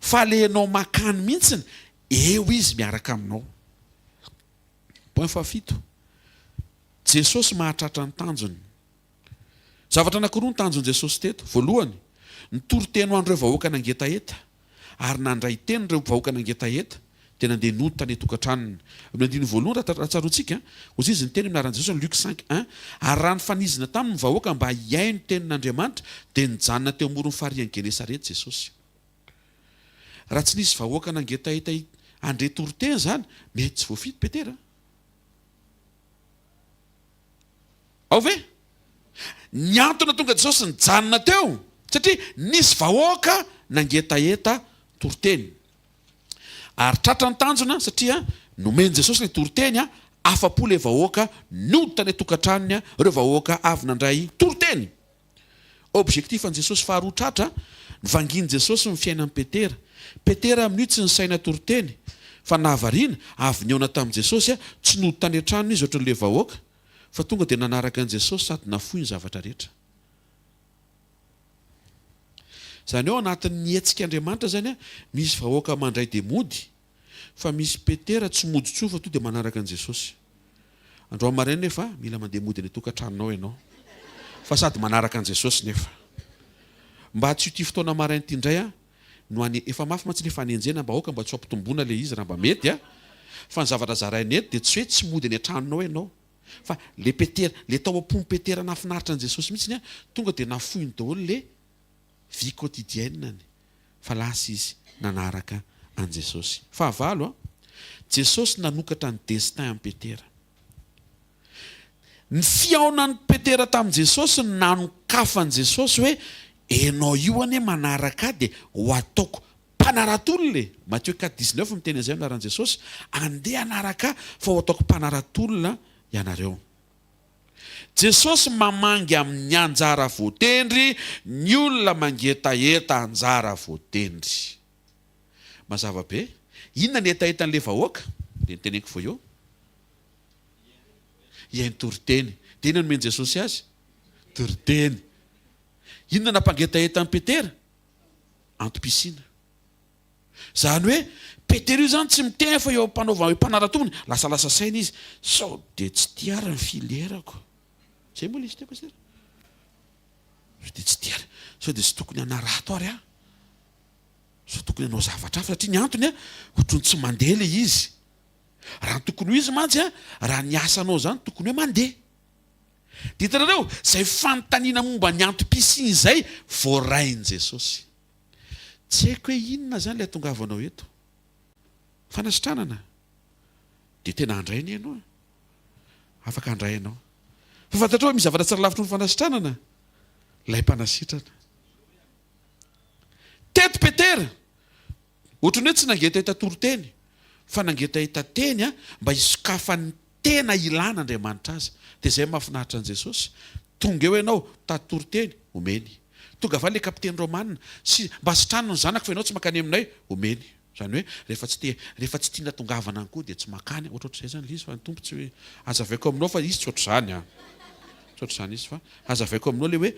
fa ilay ianao makany mihitsiny, eo Izy miaraka aminao. Point fahafito, Jesosy mahatratra ny tanjony. Zavatra anankiroa ny tanjon'i Jesosy teto. Voalohany, nitory teny ho an'ireo vahoaka nangetaheta, ary nandray teny ireo vahoaka nangetaheta, dia nandeha nody tany an-tokantranony. Amin'ny andininy voalohany, raha tsaroantsika, hoy izy niteny amin'ny anaran'i Jesosy, Luc cinq, un, Ary raha nifanizina taminy ny vahoaka mba hihaino ny tenin'Andriamanitra, dia nijanona teo amoron'ny farihin'i Genesareta Jesosy. Raha tsy nisy vahoaka nangetaheta handre toriteny izany, mety tsy voafidy Petera. Ao ve? Ny antony nahatonga Jesosy nijanona teo, satria nisy vahoaka nangetaheta toriteny. Ary tratra ny tanjona satria nomen'i Jesosy ilay toriteny, afa-po ilay vahoaka, nody tany an-tokantranony ireo vahoaka avy nandray toriteny. Objectif an'i Jesosy faharoa tratra, nivangian'i Jesosy ny fiainan'i Petera. Petera amin'io tsy nisaina toriteny, fa nahavariana, avy nihaona tamin'i Jesosy, tsy nody tany an-tranony izy ohatran'ilay vahoaka, fa tonga dia nanaraka an'i Jesosy sady nafoy ny zavatra rehetra. Izany hoe ao anatin'ny hetsik'Andriamanitra izany, misy vahoaka mandray dia mody, Fa misy Petera tsy mody intsony fa to dia manaraka an'i Jesosy. Androany maraina nefa mila mandeha mody any an-tokantranonao ianao. Fa sady manaraka an'i Jesosy nefa. Mba tsy ho ity fotoana maraina ity indray an, no any, efa mafy mantsy ilay fanenjehana mba aoka mba tsy ho ampitomboina ilay izy raha mba mety an. Fa ny zavatra zaraina eto dia tsy hoe tsy mody any an-tranonao ianao. Fa le Petera, le tao am-pon'i Petera nahafinaritra an'i Jesosy mihitsiny an, tonga dia nafoiny daholo le vie quotidienne-ny. Fa lasa izy nanaraka an'i Jesosy. Fahavalo, Jesosy nanokatra ny destin an'i Petera. Ny fihaonan'i Petera tamin'i Jesosy no nanokafan'i Jesosy hoe, Enao io anie manaraka ahy dia ho ataoko mpanarato-olona e! Matthieu quatre dix-neuf miteny an'izay amin'ny anaran'i Jesosy, Andeha hanaraka ahy fa ho ataoko mpanarato-olona ianareo. Jesosy mamangy amin'ny anjara voatendry ny olona mangetaheta anjara voatendry. Mazava be. Inona ny hetahetan'ilay vahoaka? Dia noteneniko vao eo. Hihaino toriteny. Dia inona nomen'i Jesosy azy? Toriteny. Inona nampangetaheta an'i Petera? Antom-pisiana. Izany hoe Petera io izany tsy miteny fa eo am-panaovana, eo am-panaratoana, lasalasa saina izy, sao dia tsy tia ary ny filière-ko. Izay moa ilay izy teo Pasitera? Sao dia tsy tia ary, sao dia tsy tokony hanarato ary aho? Sao tokony hanao zavatra hafa satria ny antony an, ohatran'ny tsy mandeha ilay izy. Raha ny tokony ho izy mantsy an, raha ny asanao izany tokony hoe mandeha. Dia hitanareo, izay fanontaniana momba ny antom-pisiany izay voarain'i Jesosy. Tsy haiko hoe inona izany ilay atongavanao eto. Fanasitranana? Dia tena handray anie ianao e. Afaka handray ianao. Fa fantatrao hoe misy zavatra tsara lavitry ny fanasitranana? Ilay mpanasitrana. Teto Petera, ohatran'ny hoe tsy nangetaheta toriteny, fa nangetaheta teny mba hisokafan'ny tena ilana Andriamanitra azy. Dia izay mahafinaritra an'i Jesosy. Tonga eo ianao, mitady toriteny, omeny. Tonga avy any ilay kapiteny romana, sy mba sitrano ny zanako fa ianao tsy mankany aminay, omeny. Izany hoe rehefa tsy te, rehefa tsy tiana tongavana any koa dia tsy mankany. Ohatrohatr'izay izany ilay izy fa ny Tompo tsy hoe, hazavaiko aminao fa izy tsy ohatr'izany an. Tsy ohatr'izany izy fa hazavaiko aminao ilay hoe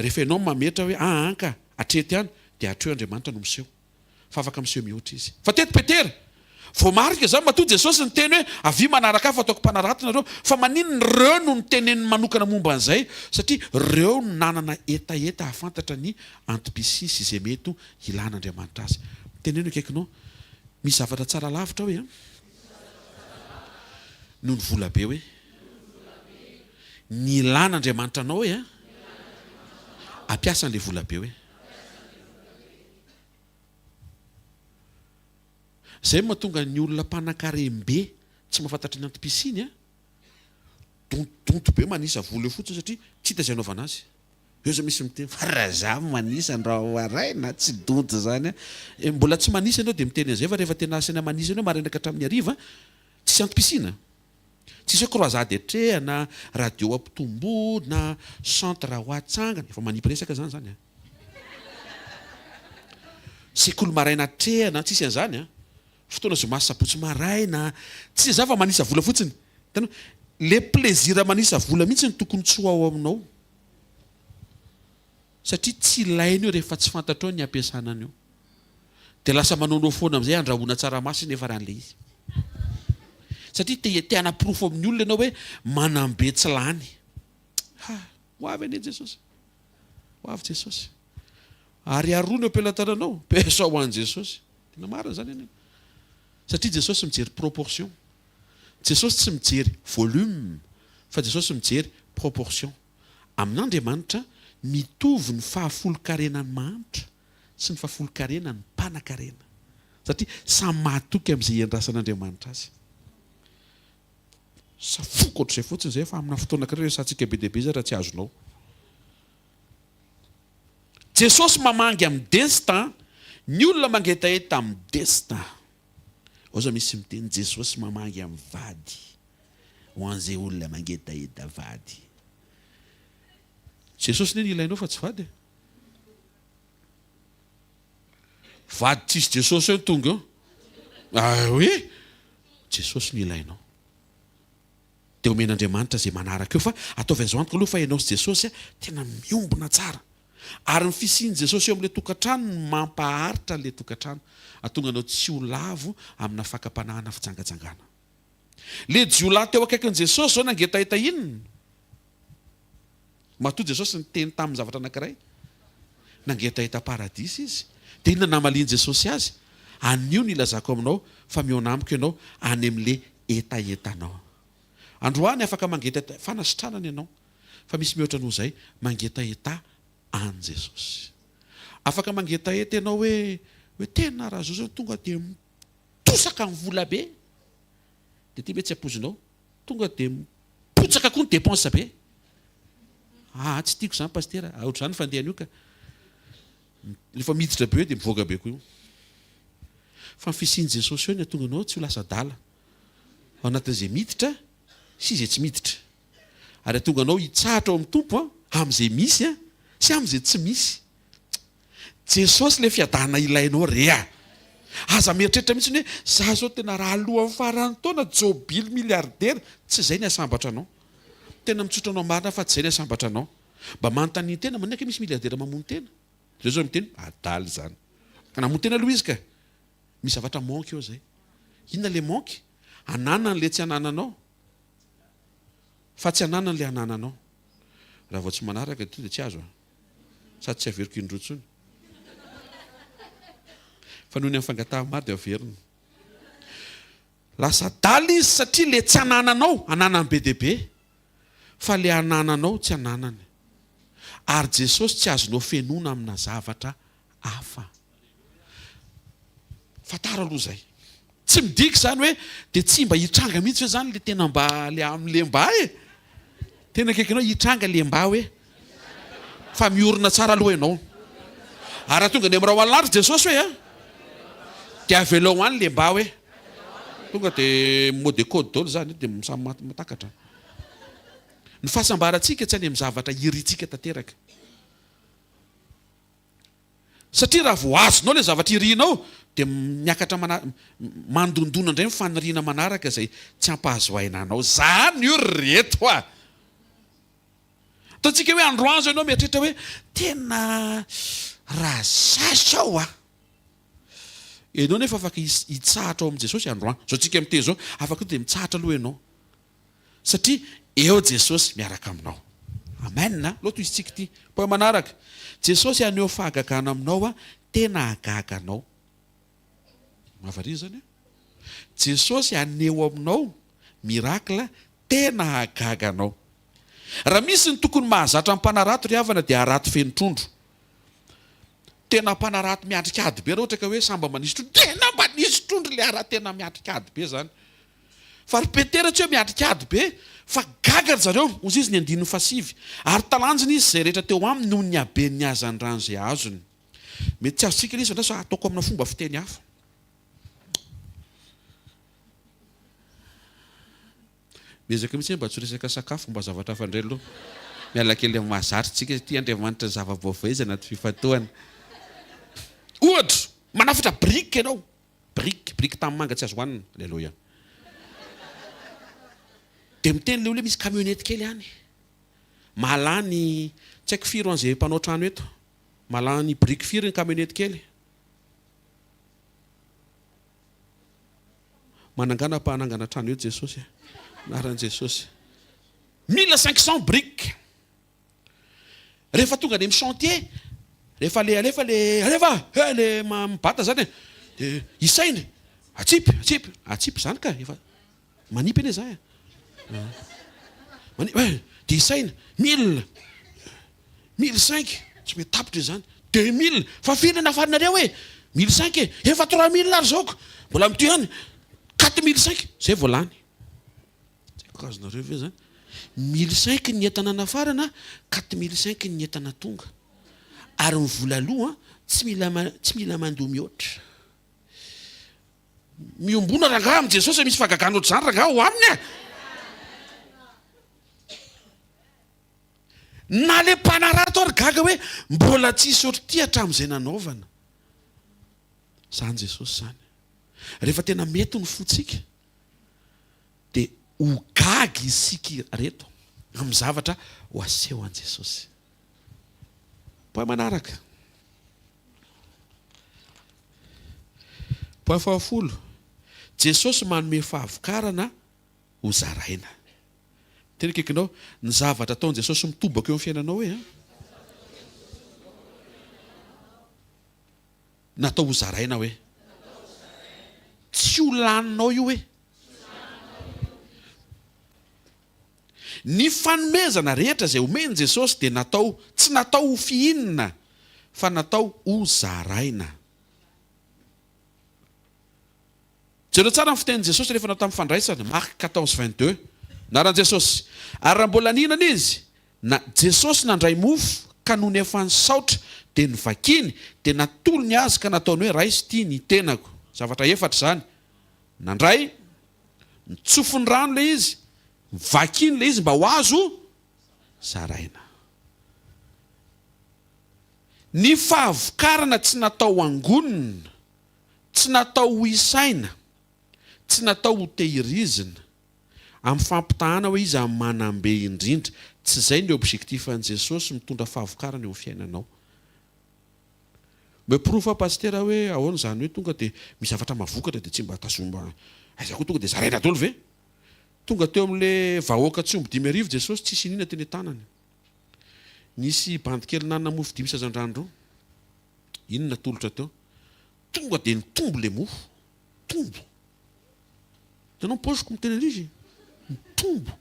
rehefa ianao mametra hoe aa ka, hatreto ihany, dia hatreo Andriamanitra no miseho. Fa afaka miseho mihoatra izy. Fa teto Petera, voamarika izany matoa Jesosy niteny hoe avia manaraka ahy fa ataoko mpanarato nareo. Fa maninona ireo no niteneniny manokana momba an'izay? Satria ireo no nanana hetaheta hahafantatra ny antom-pisiany sy izay mety ho ilan'Andriamanitra azy. Teneno akaikinao, misy zavatra tsara lavitra hoe an! Noho ny vola be hoe. Ny ilan'Andriamanitra anao hoe an! Ampiasa an'ilay vola be hoe. Izay no mahatonga ny olona mpanankarem-be tsy mahafantatra ny antom-pisiany an! Dontodonto be manisa vola eo fotsiny satria tsy hita izay anaovana azy. Eo zao misy miteny fa raha za manisa andrao maraina tsy donto zany a. E, mbola tsy manisa ianao dia miteny an'izay fa rehefa tena asaina manisa ianao maraina ka hatramin'ny hariva, tsisy antom-pisiana. Tsisy hoe croisade atrehana, radio ampitomboina, centre ho atsangana, efa manipy resaka zany zany a. Sekoly maraina atrehana, tsisy an'izany a. Fotoana zoma sy sabotsy maraina, tsy izany fa manisa vola fotsiny. Hitanao? Le plaisir manisa vola mihitsy no tokony tsy ho ao aminao. Satria tsy ilaina io rehefa tsy fantatrao ny hampiasana an'io. Dia lasa manaonao foana amin'izay andrahoina tsaramaso izy nefa raha an'ilay izy. Satria te te hanaporofo amin'ny olona ianao hoe manam-be tsy lany. Ha! Ho avy anie Jesosy. Ho avy Jesosy. Ary aroa ny eo am-pelatananao, ampiasao ho an'i Jesosy. Tena marina izany anie. Satria Jesosy mijery proportion. Jesosy tsy mijery volume fa Jesosy mijery proportion. Amin'Andriamanitra, mitovy ny fahafolon-karenan'ny mahantra sy ny fahafolon-karenan'ny mpanan-karena. Satria samy mahatoky amin'izay iandrasan'Andriamanitra azy. Safoko ohatr'izay fotsiny izay fa amina fotoana anankiray resahantsika be dia be izay raha tsy azonao. Jesosy mamangy amin'ny destin, ny olona mangetaheta amin'ny destin. Ao zao misy miteny Jesosy mamangy amin'ny vady, ho an'izay olona mangetaheta vady. Jesosy ne ny ilainao fa tsy vady e. Vady tsisy Jesosy eo ny tonga eo. Ah oui, Jesosy no ilainao. Dia omen'Andriamanitra izay manaraka eo fa ataovy azo antoka aloha fa ianao sy Jesosy tena miombona tsara. Ary ny fisian'i Jesosy eo amin'ilay tokantrano no mampaharitra an'ilay tokantrano, hahatonga anao tsy ho lavo amina fakam-panahy na fijangajangana. Ilay jiolahy teo akaikin'i Jesosy izao nangetaheta inona? Matoa Jesosy niteny taminy zavatra anankiray, nangetaheta paradisa izy. Dia inona namalian'i Jesosy azy? Anio no ilazako aminao fa mihaona amiko ianao any amin'ilay hetahetanao. Androany afaka mangetaheta fanasitranana ianao, fa misy mihoatra noho izay, mangetaheta an'i Jesosy. Afaka mangetaheta ianao hoe, hoe tena raha zao zao tonga dia mitosaka ny vola be. Dia ity ve tsy ampoizinao? Tonga dia mipotsaka koa ny dépense be. Aa tsy tiako izany pasitera, ohatr'izany ny fandehan'io ka. Rehefa miditra be eo dia mivoaka be koa io. Fa ny fisian'i Jesosy eo ny hahatonga anao tsy ho lasa adala. Ao anatin'izay miditra sy izay tsy miditra. Ary hahatonga anao hitsahatra ao amin'ny Tompo amin'izay misy sy amin'izay tsy misy. Jesosy le fiadanana ilainao re a! Aza mieritreritra mihitsy hoe za zao tena raha alohan'ny faran'ny taona jobily milliardaire, tsy izay ny hahasambatra anao. Tena mitsotra anao marina fa tsy izay ny hahasambatra anao. Mba manontania tena, manina kay misy milliardaire mamono tena? Zareo zao miteny adala izany. Ka namono tena aloha izy ka. Misy zavatra manque eo zay. Inona le manque? Ananany le tsy anananao. Fa tsy ananany le anananao. Raha vao tsy manaraka dia tonga dia tsy azo a. Sady tsy averiko indroa intsony. Fa noho ny amin'ny fangatahana maro dia averina. Lasa adala izy satria le tsy anananao, ananany be dia be. Fa le anananao tsy ananany. Ary Jesosy tsy azonao fenoina amina zavatra hafa. Fantaro aloha izay. Tsy midika izany hoe dia tsy mba hitranga mihitsy ve izany le tena mba le amin'le mba e? Tena akaikinao hitranga le mba hoe. Fa miorina tsara aloha ianao. Ary raha tonga any amin'ny rahona Jesosy hoe a, dia avelao any le mba hoe. Tonga dia mot de code daholo izany dia samy matakatra. Ny fahasambarantsika tsy any amin'ny zavatra irintsika tanteraka. Satria raha vao azonao ilay zavatra irinao dia miakatra mana mandondona indray ny faniriana manaraka izay tsy hampahazo aina anao. Zany io ry reto a! Ataontsika hoe androany zao ianao mieritreritra hoe tena raha za zao a! Ianao nefa afaka hitsahatra ao amin'i Jesosy androany. Zao tsika miteny zao, afaka tonga dia mitsahatra aloha ianao. Satria eo Jesosy miaraka aminao. Amen a! Aleo tohizintsika ity. Point manaraka. Jesosy haneho fahagagana aminao a, tena hahagaga anao. Mahavariana izany a! Jesosy haneho aminao miracle tena hahagaga anao. Raha misy ny tokony mahazatra ny mpanarato ry havana dia harato feno trondro. Tena mpanarato miatrika ady be raha ohatra ka hoe samy mba manisy trondro. Tena mba nisy trondro le harato tena miatrika ady be zany. Fa ry Petera tsy hoe miatrika ady be, fa gaga ry zareo, hozy izy ny andininy fahasivy, ary talanjona izy izay rehetra teo aminy noho ny haben'ny hazandrano izay azony. Mety tsy azontsika ilay izy fa andraso ataoko amina fomba fiteny hafa. Miezaka mihitsy mba tsy ho resaka sakafo, mba zavatra hafa indray aloha. Miala kely amin'ny mahazatra antsika ity Andriamanitra ny zava-baovao izy anaty fifantohana. Ohatra, manafatra brique ianao. Brique, brique tanimanga tsy azo hohanina. Aleloia. Dia miteny ilay olona hoe misy camionnette kely any. Mahalany, tsy haiko firy ho an'izay mpanao trano eto. Mahalany brique firy ny camionnette kely? Manangana mpanangana trano eo Jesosy a. Anaran'i Jesosy. 1500 briques. Rehefa tonga any amin'ny chantier, rehefa le alefa le alefa he le mibata zany e. De isaina, atsipy, atsipy, atsipy zany ka efa manipy anie za e. Manipy, eh, de isaina, mille, 1005, tsy mety tapitra izany, 2000, fa firy ny nafarinareo e? 1005 e, efa 3000 ary zao ko, mbola mitohy ihany, 4005, zay vao lany. Tsy haiko azonareo ve zany? 1005 ny entana nafarana, 4005 ny entana tonga. Ary ny vola aloha tsy mila tsy mila mandoa mihoatra. Miombona rangaha amin'i Jesosy misy fahagagana ohatr'izany rangaha ao aminy e! Na le mpanarato ary gaga hoe mbola tsisy ohatr'ity hatramin'izay nanaovana. Izany Jesosy izany. Rehefa tena mety ny fontsika dia ho gaga isika ireto amin'ny zavatra ho aseho an'i Jesosy. Point manaraka. Point fahafolo. Jesosy manome fahavokarana ho zaraina. Tena akaikinao ny zavatra ataon'i Jesosy mitobaka eo amin'ny fiainanao hoe an. Natao ho zaraina hoe. Tsy ho laninao io hoe. Ny fanomezana rehetra izay omen'i Jesosy dia natao tsy natao ho fihinina fa natao ho zaraina. Jereo tsara ny fitenin'i Jesosy rehefa natao tamin'ny fandraisana, Marc 14, 22. Anaran'i Jesosy. Ary raha mbola nihinana izy, na, Jesosy nandray mofo, ka nony efa nisaotra, dia novakiny, dia natolony azy ka nataony hoe, Raiso ity ny tenako. Zavatra efatra izany. Nandray, nitsofiny rano ilay izy, novakiny ilay izy mba ho azo zaraina. Ny fahavokarana tsy natao hangonina. Tsy natao ho isaina, tsy natao ho tehirizina, amin'ny fampitahana hoe iza no manam-be indrindra. Tsy izay ny objectif an'i Jesosy mitondra fahavokarana eo amin'ny fiainanao. Omeo porofo aho Pasitera hoe ahoana izany hoe tonga dia misy zavatra mahavokatra dia tsy mba tazomina aiza koa tonga dia zaraina daholo ve? Tonga teo amin'ilay vahoaka tsy omby 5000 Jesosy tsisy iniana teny an-tanany. Nisy bandy kely nanana mofo dimy sy hazandrano roa. Inona natolotra teo? Tonga dia nitombo le mofo. Tombo. Hitanao ny paoziko miteny an'izy? Mitombo.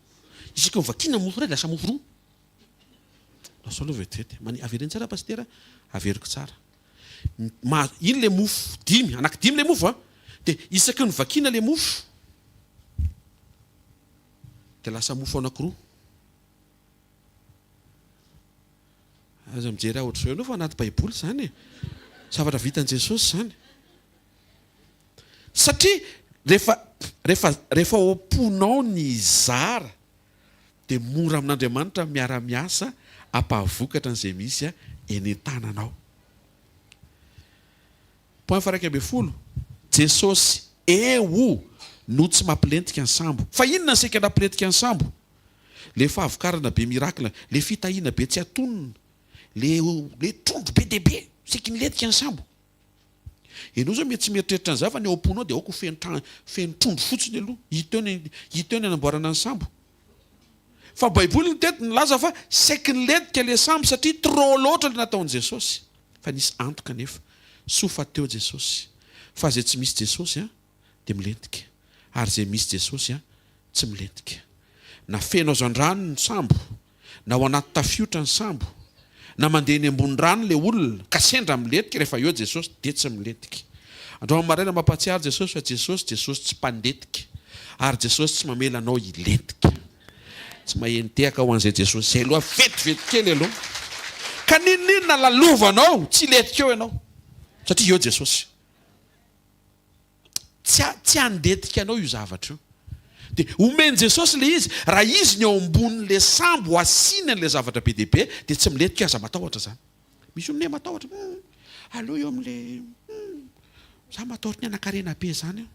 Isaky ny vakiana mofo iray lasa mofo roa. Lasa aloha vetivety. Mani, avereno tsara pasitera, averiko tsara. Ma, iny le mofo dimy, anaky dimy le mofo a. Dia isaky ny vakiana le mofo, dia lasa mofo anakiroa. Aza mijery ahy ohatr'izao ianao fa anaty baiboly izany e. Zavatra vitan'i Jesosy izany. Satria rehefa rehefa rehefa ao am-ponao ny hizara dia mora amin'Andriamanitra ny miara-miasa hampahavokatra an'izay misy eny an-tananao. Point faha 11, Jesosy eo no tsy mampilentika ny sambo. Fa inona ny saika nampilentika ny sambo? Le fahavokarana be miracle, le fitahiana be tsy atonona, le le trondro be dia be, saika nilentika ny sambo. Ianao zao mety tsy mieritreritra an'izany fa ny ao am-ponao dia aoka ho feno tra feno trondro fotsiny aloha, hita eo ny hita eo ny hanamboarana ny sambo. Fa baiboly ny teto nilaza fa saiky nilentika le sambo satria trop loatra le nataon'i Jesosy. Fa nisy antoka anefa. Soa fa teo Jesosy. Fa izay tsy misy Jesosy an, dia milentika. Ary izay misy Jesosy an, tsy milentika. Na feno hazandrano ny sambo, na ao anaty tafiotra ny sambo, na mandeha eny ambony rano ilay olona, ka sendra milentika, rehefa eo Jesosy dia tsy milentika. Androany maraina mampahatsiaro Jesosy fa Jesosy, Jesosy tsy mpandetika. Ary Jesosy tsy mamela anao hilentika. Tsy maheno tehaka ho an'izay Jesosy izay aloha vetivety kely aloha. Ka n'inon'inona lalovanao, tsy hilentika eo ianao. Satria eo Jesosy. Tsy tsy handentika anao io zavatra io. Dia omen'i Jesosy ilay izy, raha izy ny eo ambonin'ilay sambo asiany an'ilay zavatra be dia be, dia tsy milentika aza matahotra izany. Misy olona matahotra, hum, aleo eo amin'ilay, hum, za matahotra ny hanan-karena be izany aho.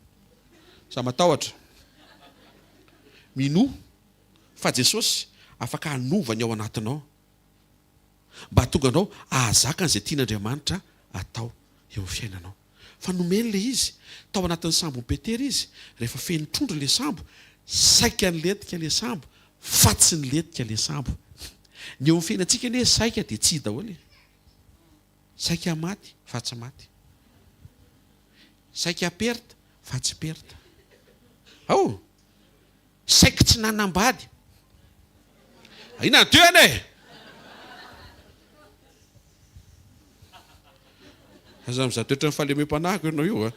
Za matahotra. Minoa fa Jesosy afaka hanova ny ao anatinao mba hahatonga anao hahazaka an'izay tian'Andriamanitra atao eo amin'ny fiainanao. Fa nomeny ilay izy. Tao anatin'ny sambon'i Petera izy, rehefa feno trondro ilay sambo, saika nilentika ilay sambo, fa tsy nilentika ilay sambo. Ny eo amin'ny fiainantsika anie saika dia tsia daholo e. Saika maty fa tsy maty. Saika perte fa tsy perte. Ao! Saiky tsy nanambady. Inona ny tohiny e? Aza mizaha toetra ny fahalemem-panahiko ianao io a.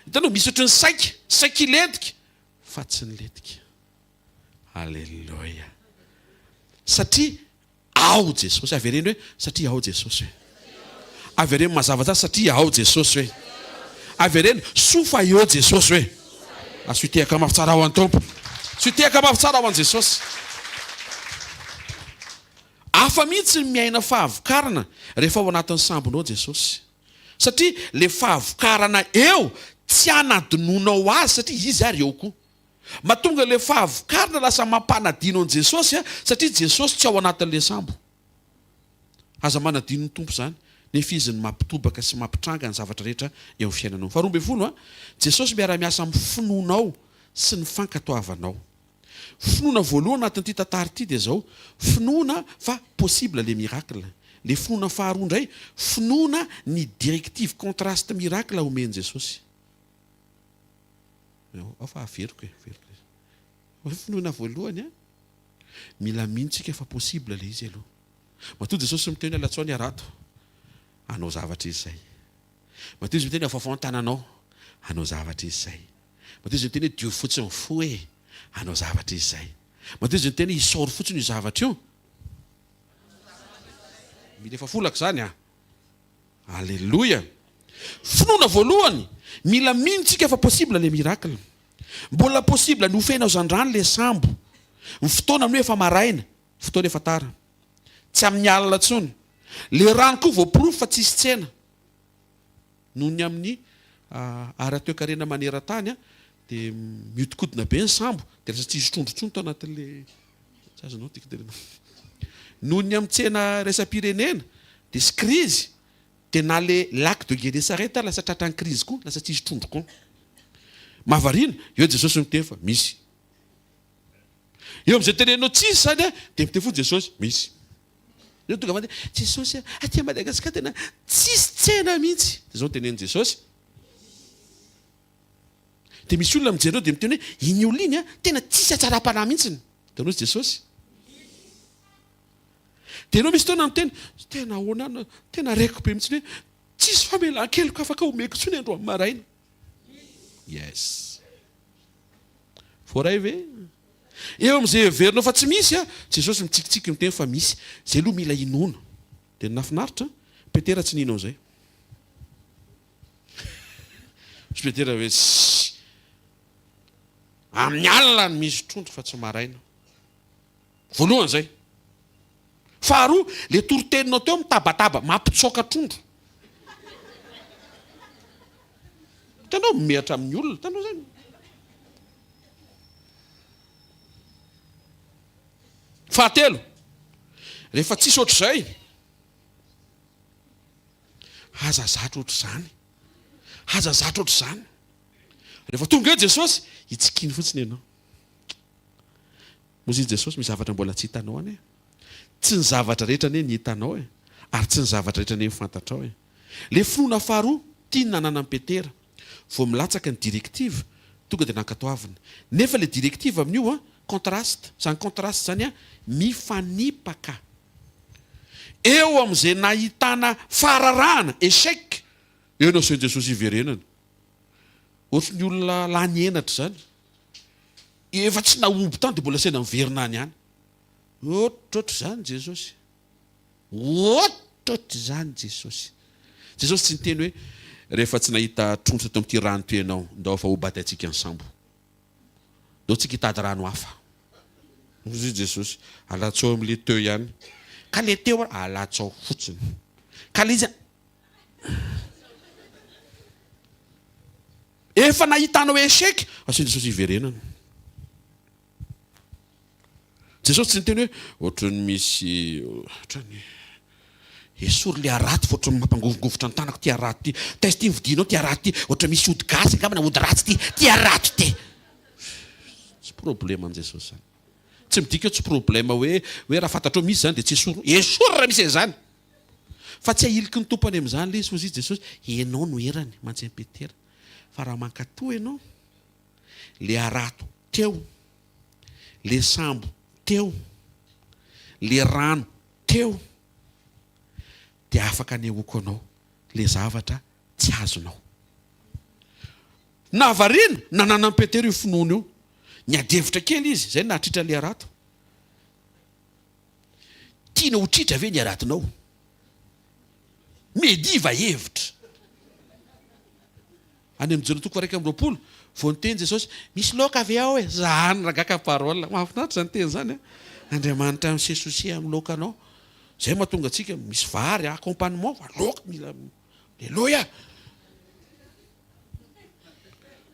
Hitanao, misy ohatran'ny saika, saika hilentika, fa tsy nilentika. Aleloia. Satria Ao Jesosy. Avereno hoe, satria ao Jesosy hoe. Avereno mazava tsara, satria ao Jesosy hoe. Avereno, soa fa eo Jesosy hoe. Asio tehaka mafy tsara ho an'ny Tompo. Asio tehaka mafy tsara ho an'i Jesosy. Hafa mihitsy ny miaina fahavokarana rehefa ao anatin'ny sambonao Jesosy. Satria le fahavokarana eo tsy hanadinoanao azy satria izy ary eo koa. Mahatonga ilay fahavokarana lasa mampanadino an'i Jesosy satria Jesosy tsy ao anatin'ilay sambo. Aza manadino ny Tompo izany, nefa Izy no mampitobaka sy mampitranga ny zavatra rehetra eo amin'ny fiainanao. Faharoa Jesosy miara-miasa amin'ny finoanao sy ny fankatoavanao. Finoana voalohany anatin'ity tantara ity dia izao, finoana fa possible le miracle. Le finoana faharoa indray, finoana ny directive contraste miracle omen'i Jesosy. Ao fa averiko e, averiko ilay izy. Hoe finoana voalohany an, mila mino tsika fa possible ilay izy aloha. Matoa Jesosy miteny hoe alatsaho ny harato, hanao zavatra izy izay. Matoa izy miteny hoe afafao ny tananao, hanao zavatra izy izay. Matoa izy miteny hoe diovy fotsiny ny fo e, hanao zavatra izy izay. Matoa izy miteny hoe isaory fotsiny io zavatra io. Mila efa folaka izany an. Aleloia! Finoana voalohany, mila mino tsika fa possible le miracle. Mbola possible ny ho feno hazandrano le sambo. Ny fotoana amin'io efa maraina, fotoana efa tara. Tsy amin'ny alina intsony. Le rano koa voaporofo fa tsisy tsena. Noho ny amin'ny ara-toekarena maneran-tany dia mihodinkodina be ny sambo dia lasa tsisy trondro intsony tao anatin'le Tsy azonao tiako tenenina. Noho ny amin'ny tsena iraisam-pirenena dia sy krizy dia na le lac de Guénésareth ary lasa tratran'ny krizy koa, lasa tsisy trondro koa. Mahavariana, eo Jesosy miteny fa misy. Eo amin'izay teneninao tsisy izany dia miteny foana Jesosy, misy. Eo tonga avy any, Jesosy a, aty Madagascar tena tsisy tsena mihitsy. Dia izao no tenenin'i Jesosy. Dia misy olona mijery eo dia miteny hoe iny olona iny a, tena tsisy hatsaram-panahy mihitsiny. Dia hoy Jesosy. Dia ianao misy fotoana miteny, tena ahoana no, tena reko be mihitsiny hoe tsisy famelan-keloka afaka omeko intsony androany maraina. Yes. Voaray ve? Eo amin'izay heverinao fa tsy misy a, Jesosy mitsikitsiky miteny fa misy. Izay aloha mila inoana. Dia ny nahafinaritra, Petera tsy nino an'izay. Hoy Petera hoe, Tsia! Amin'ny alina no misy trondro fa tsy maraina. Voalohany izay. Faharoa, ilay toriteninao teo mitabataba, mampitsoaka trondro. Hitanao, mihatra amin'ny olona, hitanao izany? Fahatelo, rehefa tsisy ohatr'izay, Aza zatra ohatr'izany. Aza zatra ohatr'izany. Rehefa tonga eo Jesosy, hitsikiny fotsiny ianao. Moa izy Jesosy misy zavatra mbola tsy hitanao anie. Tsy ny zavatra rehetra anie ny hitanao e. Ary tsy ny zavatra rehetra anie ny fantatrao e. Le finoana faharoa, tiany nananan'i Petera. Vao milatsaka ny directive, tonga dia nankatoaviny. Nefa le directive amin'io an, contraste. Izany contraste izany an, mifanipaka. Eo amin'izay nahitana fahararahana, échec, eo no asain'i Jesosy hiverenana. Ohatry ny olona lany henatra izany. Efa tsy nahomby tany dia mbola asaina miverina any ihany. Ohatrohatr'izany Jesosy. Ohatrohatr'izany Jesosy. Jesosy tsy niteny hoe, Rehefa tsy nahita trondro teto amin'ity rano ity ianao, ndao fa hobataintsika ny sambo. Ndao tsika hitady rano hafa. Hoy i Jesosy, Alatsao amin'ilay teo ihany. Ka ilay teo ary, alatsao fotsiny. Ka ilay izy, efa nahitanao échec, asain'i Jesosy hiverenana. Jesosy tsy niteny hoe ohatran'ny misy ohatran'ny esory le harato fa ohatran'ny mampangovingovitra ny tanako ty harato ty. Taiza ty nividianao ty harato ty? Ohatran'ny misy ody gasy angamba na ody ratsy ty ty harato ty. Tsy problème an'i Jesosy zany. Tsy midika hoe tsy problème hoe hoe raha fantatrao misy zany dia tsy esory. Esory raha misy an'izany. Fa tsy ahiliky ny Tompo any amin'izany ilay izy, hoy izy Jesosy, ianao no erany mantsy an'i Petera. Fa raha mankatò ianao, le harato teo, le sambo teo, le rano teo, dia afaka anehoako anao le zavatra tsy azonao. Nahavariana, nananan'i Petera io finoana io. Niady hevitra kely izy, izay no nahatritra le harato. Tianao ho tritra ve ny haratonao? Miadiva hevitra. Any amin'ny Jaona toko faha-21, vao niteny Jesosy, Misy laoka ve ao e? Zany rangahy ka parole. Mahafinaritra izany teny izany an! Andriamanitra mi-se soucier amin'ny laokanao. Izay mahatonga antsika misy vary, accompagnement, fa laoka mila Aleloia!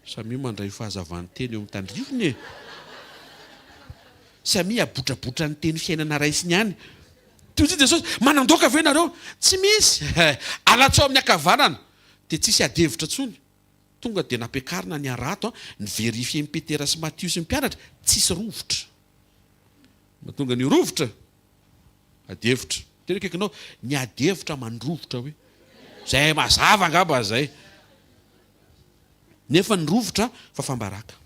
Samia mandray fahazavan'ny teny eo amin'ny tandrifiny e! Samia abotrabotra ny teny fiainana raisiny any. Toy izay Jesosy, manan-doaka ve nareo? Tsy misy! Alatsao amin'ny ankavanana. Dia tsisy ady hevitra intsony. Tonga dia nampiakarina ny harato, ni-verifier-n'i Petera sy Matio sy ny mpianatra, tsisy rovitra. Mahatonga ny rovitra, ady hevitra. Tena akaikinao, ny ady hevitra mandrovitra hoe. Izay mazava angamba izay. Nefa ny rovitra fafam-baraka.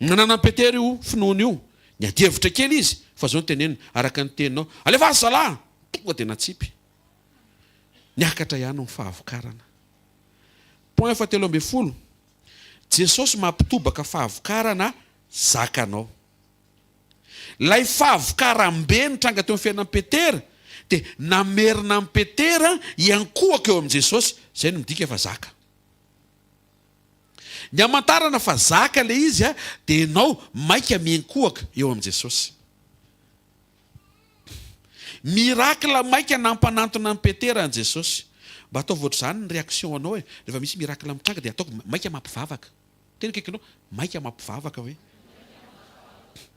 Nananan'i Petera io finoana io. Niady hevitra kely izy, fa izao no teneniny, araka ny teninao, Alefaso zalahy! Tonga dia natsipy. Niakatra ihany ny fahavokarana. Point fahatelo ambin'ny folo, Jesosy mampitobaka fahavokarana zakanao. Ilay fahavokaram-be nitranga teo amin'ny fiainan'i Petera dia namerina an'i Petera hiankohoka eo amin'i Jesosy. Izay no midika fa zaka. Ny hamantarana fa zaka ilay izy dia ianao maika miankohoka eo amin'i Jesosy. Miracle maika nampanantona an'i Petera an'i Jesosy. Mba ataovy ohatr'izany ny réaction anao e. Rehefa misy miracle mitranga dia ataoko maika mampivavaka. Tena akaikinao, maika mampivavaka hoe.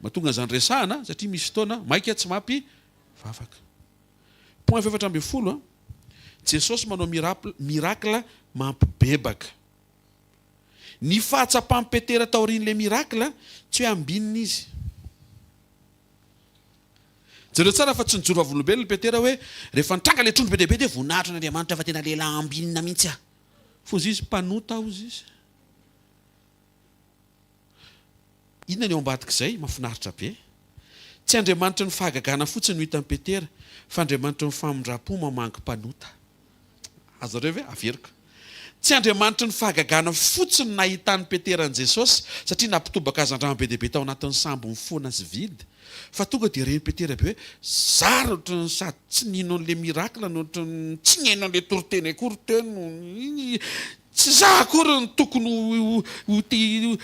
Mahatonga an'izany resahana satria misy fotoana maika tsy mampivavaka. Point faha-14, Jesosy manao miracle mampibebaka. Ny fahatsapan'i Petera taorian'ilay miracle, tsy hoe ambinina izy. Jereo tsara fa tsy nijoro vavolombelona i Petera hoe rehefa nitranga ilay trondro be dia be dia voninahitra an'Andriamanitra fa tena lehilahy ambinina mihitsy aho. Fa hozy izy, mpanota aho hozy izy. Inona ny ao ambadik'izay? Mahafinaritra be. Tsy Andriamanitry ny fahagagana fotsiny no hitan'i Petera, fa Andriamanitry ny famindram-po mamangy mpanota. Azonareo ve? Averiko. Tsy Andriamanitry ny fahagagana fotsiny no nahitan'i Petera an'i Jesosy, satria nampitobaka hazandrano be dia be tao anatin'ny sambo mifoana sy vide. Fa tonga dia ren'i Petera be hoe, Zary ohatran'ny sady tsy nino an'ilay miracle no ohatran'ny tsy nihaino an'ilay toriteny akory teo no Tsy za akory no tokony ho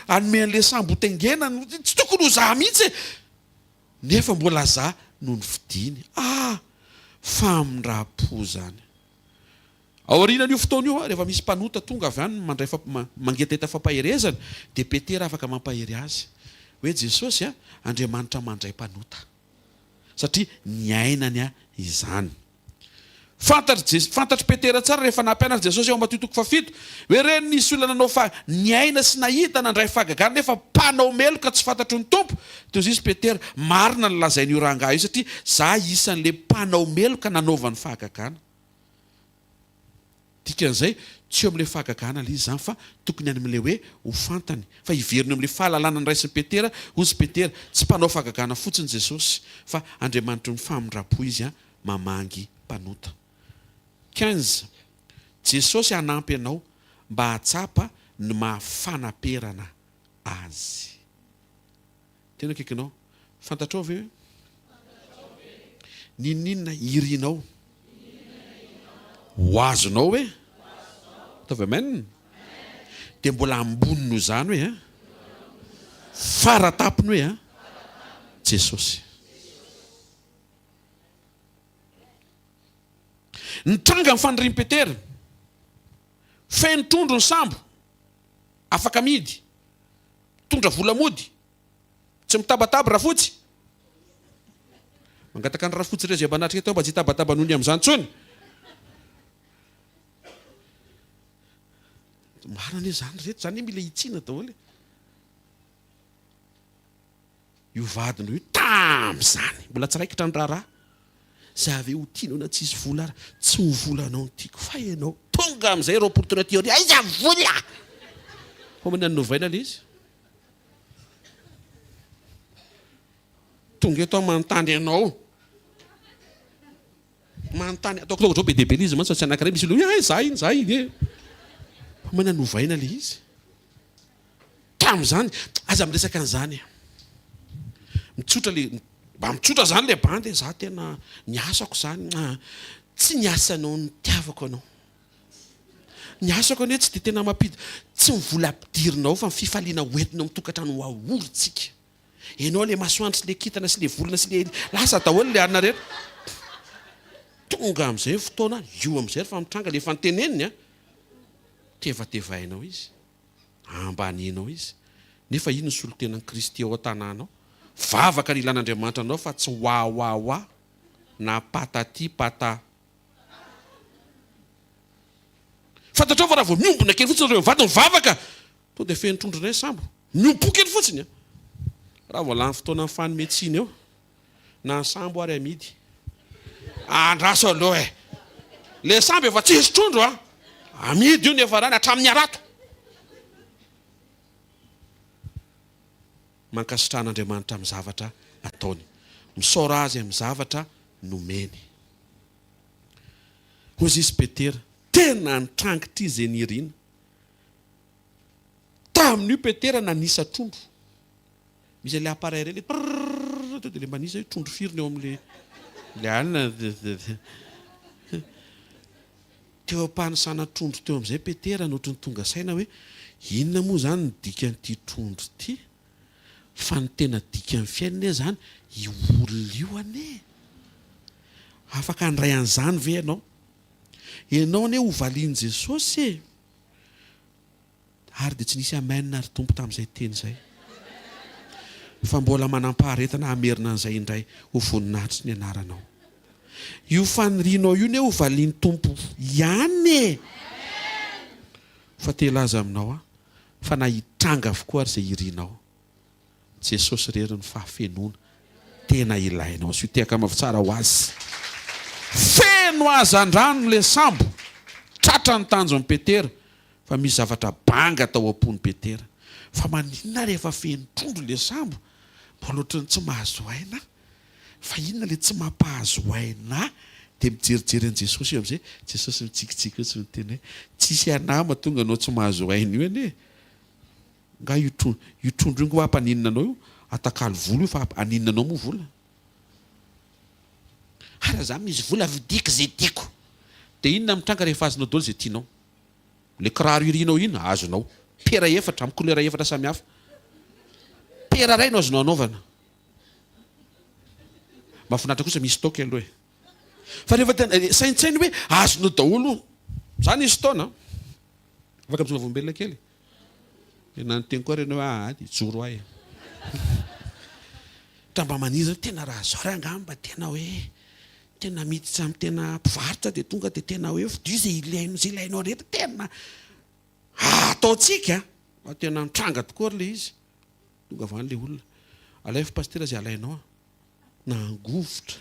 hanome an'ilay sambo hotaingenana, tsy tokony ho za mihitsy e! Nefa mbola za no nofidiny. Ah! Famindram-po izany. Aorianan'io fotoana io, rehefa misy mpanota tonga avy any mandray mangetaheta fampaherezana, dia Petera afaka mampahery azy hoe Jesosy a, Andriamanitra mandray mpanota. Satria niainany izany. Fantatr'i Jes, fantatr'i Petera tsara rehefa nampianatra Jesosy ao Matio toko fahafito, hoe ireny nisy olona nanao fa niaina sy nahita nandray fahagagana nefa mpanao meloka tsy fantatry ny Tompo. Dia hoy izy Petera, marina ny lazain'io rangahy io satria za isan'le mpanao meloka nanaovany fahagagana. Dikan'izay, tsy eo amin'ilay fahagagana ilay izy izany fa tokony any amin'ilay hoe ho fantany. Fa hiverina eo amin'ilay fahalalana noraisin'i Petera, hoy izy Petera, tsy mpanao fahagagana fotsiny Jesosy, fa Andriamanitry ny famindram-po Izy mamangy mpanota. 15. Jesosy hanampy anao mba hahatsapa ny maha fanaperana Azy. Tena akaikinao. Fantatrao ve hoe n'inon'inona irinao ho azonao hoe? Ataovy amen. Dia mbola ambony noho izany hoe an, fara tampony hoe an, Jesosy. Nitranga ny fanirian'i Petera. Feno trondro ny sambo, afaka amidy, mitondra vola mody, tsy mitabataba Rafotsy. Mangataka an'i Rafotsy ireo izay mba natrika teo mba tsy hitabataba noho ny amin'izany intsony. Marina anie izany ry reto, izany anie mila hitsiana daholo e. Io vadinao io tamin'izany mbola tsy raikitra ny raharaha. Za ve ho tianao na tsisy vola ara? Tsy ho volanao no tiako fa ianao. Tonga amin'izay 20 taona aty aoriana, aiza vola? Fa manina novaina le izy? Tonga eto aho manontany anao. Manontany, ataoko ohatr'izao be dia be le izy mantsy fa tsy anankiray, misy olona hoe hay za iny, za iny e. Fa manina novaina le izy? Tamin'izany, aza miresaka an'izany e. Mitsotra le, mba mitsotra zany le bandy e, za tena, ny asako zany, tsy ny asanao no nitiavako anao. Ny asako anie tsy dia tena mampidi, tsy ny vola ampidirinao fa ny fifaliana hoentinao amin'ny tokantrano ho aorintsika. Enao le masoandro sy le kintana sy le volana sy le, lasa daholo le anona rehetra. Tonga amin'izay ny fotoana, io amin'izay rehefa mitranga le efa noteneniny an, tevatevainao izy. Ambanianao izy. Nefa iny ny solontenan'i Kristy ao an-tanàna ao. Vavaka ny ilan'Andriamanitra anao fa tsy wa wa wa na patati pata. Fantatrao fa raha vao miombona kely fotsiny nareo mivady mivavaka tonga dia feno trondro indray ny sambo. Miombo kely fotsiny an. Raha vao lany fotoana mifanome tsiny eo. Na ny sambo ary amidy. Andraso aloha e! Le sambo efa tsisy trondro a! Amidy io niafarany hatramin'ny harato. Mankasitraha an'Andriamanitra amin'ny zavatra ataony. Misaora Azy amin'ny zavatra nomeny. Hoy izy Petera, tena nitrangitra izy nirina. Tamin'io Petera nanisa trondro. Misy an'ilay appareil ireny le prrrr tonga dia le manisa hoe trondro firy ny eo amin'le le alina. Teo am-panisana trondro teo amin'izay Petera no ohatran'ny tonga saina hoe inona moa izany ny dikan'ity trondro ity? Fa ny tena dikan'ny fiainana anie izany io olona io anie. Afaka handray an'izany ve ianao? Ianao anie ho valian'i Jesosy e! Ary dia tsy nisy amen ry Tompo tamin'izay teny izay. Fa mbola manam-paharetana hamerina an'izay indray ho voninahitry ny anaranao. Io fanirianao io ne ho valian'ny Tompo ihany e! Fa te hilaza aminao aho fa na hitranga avokoa ary izay irinao, Jesosy irery ny fahafenoana tena ilainao. Asio tehaka mafy tsara ho azy. Feno hazandrano ilay sambo. Tratra ny tanjon'i Petera, fa misy zavatra banga tao am-pon'i Petera. Fa maninona rehefa feno trondro ilay sambo, mbola ohatran'ny tsy mahazo aina aho? Fa inona ilay tsy mampahazo aina ahy? Dia mijerijery an'i Jesosy eo amin'izay. Jesosy mitsikitsiky fotsiny miteny hoe, Tsisy anà mahatonga anao tsy mahazo aina io anie e! Nga io trondro io trondro io nga hampaninona anao io? Atakalo vola io fa haninona anao moa vola? Ary raha za misy vola vidiko ze tiako. De inona mitranga rehefa azonao daholo ze tianao? Le kiraro irinao iny azonao. Pera efatra amin'ny couleur efatra samihafa. Pera iray no azonao anaovana. Mahafinaritra kosa misy stock aloha e. Fa rehefa tena saintsaino hoe azonao daholo. Za nisy fotoana afaka mijoro vavolombelona kely. Dia na niteny koa ary ianao hoe aa dia hijoro aho e. Ka mba maniry zany tena raha zao ary angamba tena hoe tena miditra amin'ny tena mpivarotra dia tonga dia tena hoe fidio izay ilainao izay ilainao rehetra tena ataontsika fa tena mitranga tokoa ary ilay izy. Tonga avy any ilay olona. Alaivo pasitera izay alainao a. Nangovitra.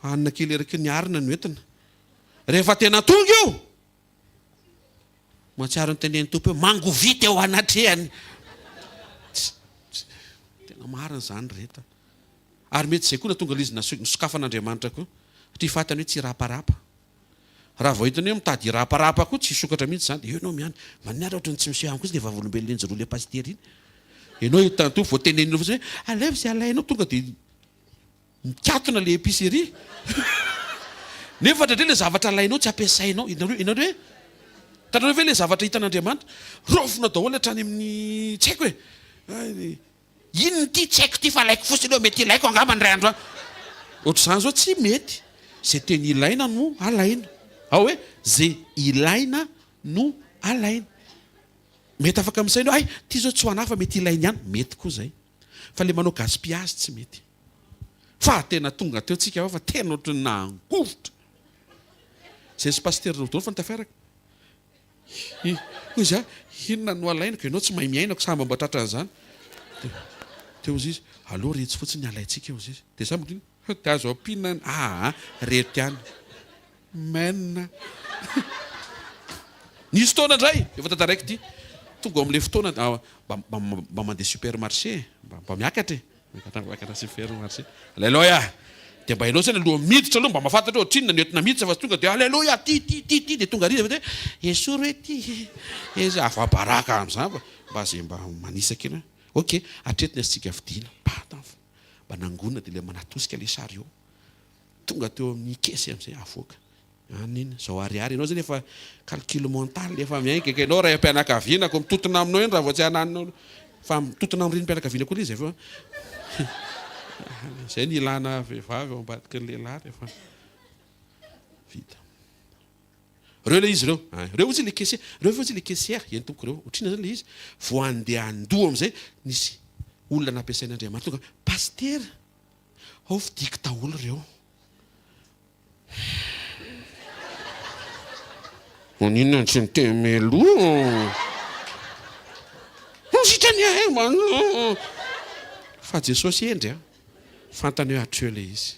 Hanina kely eraky ny arina no entina. Rehefa tena tonga io, mahatsiaro ny tenenin'ny Tompo hoe mangovita eo anatrehany. Tena marina izany ry reto a. Ary mety izay koa nahatonga ilay izy nosokafan'Andriamanitra koa. Satria fantany hoe tsy hiraparapa. Raha vao hitany hoe mitady hiraparapa koa tsy hisokatra mihitsy izany. Dia eo ianao miandry. Maninona ary ohatran'ny tsy miseho amiko mihitsy ilay vavolombelona iny roa ilay pasitera iny. Ianao hitan'ny Tompo vao tenenina fotsiny hoe alaivo izay alainao tonga dia Mikatona le épicerie nefa indraindray le zavatra alainao tsy ampiasainao, hitanareo hitanareo hoe hitanareo ve le zavatra hitan'Andriamanitra? Raofina daholo hatrany amin'ny tsy haiko e, inona ity tsy haiko ity fa alaiko fotsiny eo mety ilaiko angamba indray andro any, ohatr'izany zao tsy mety, ze teny ilaina no alaina, ao hoe ze ilaina no alaina, mety afaka misaina hoe hay ity zao tsy ho anah fa mety ilainy ihany, mety koa zay, fa le manao gaspillage tsy mety. Fa tena tonga teo tsika fa tena ohatran'ny nahangovitra. Zay sy Pasitera Rodolphe no tafiaraka. Hoy izy ah, inona no alainako, ianao tsy mahay miaina ko samba mba tratran'izany. Dia hoy izy, aleo retsy fotsiny ny alaintsika hoy izy. Dia za mody, dia azo ampiana ny, aa reto ihany. Men. Nisy fotoana indray, efa tantaraiko ity, tonga ao amin'ilay fotoana, mba mba mandeha supermarché e, mba miakatra e. Miakatra supermarché. Aleloia! Dia mba ianao zany aloha miditra aloha mba mahafantatra hoe ohatrinona no entina miditra fa tsy tonga dia aleloia ty ty ty ty dia tonga ary izy avy eo dia esory hoe ty e, afa-baraka amin'izany fa mba ze mba manisa kely hoe ok hatreto ny azontsika vidiana, mba nangonina dia ilay manatosika ilay chariot. Tonga teo amin'ny caisse amin'izay avoaka. Any iny, zao ariary. Ianao zany efa calcul mental efa miainga ka ianao raim-pianakaviana ko mitotona aminao iny raha vao tsy ananona. Fa mitotona amin'ny renim-pianakaviana koa ilay izy avy eo. Izay ny ilana vehivavy ao ambadiky ny lehilahy rehefa vita. Ireo ilay izy ireo. Ireo hozy ilay caissier. Ireo hozy ilay caissière. Eny tompoko ireo. Ohatr'inona zany ilay izy? Vao handeha handoa amin'izay nisy olona nampiasain'Andriamanitra tonga. Pasitera. Ao fidiko daholo ireo. Maninona no tsy niteny mialoha? Sitrany ahy man. Fa Jesosy hendry a. Fantany hoe hatreo ilay izy.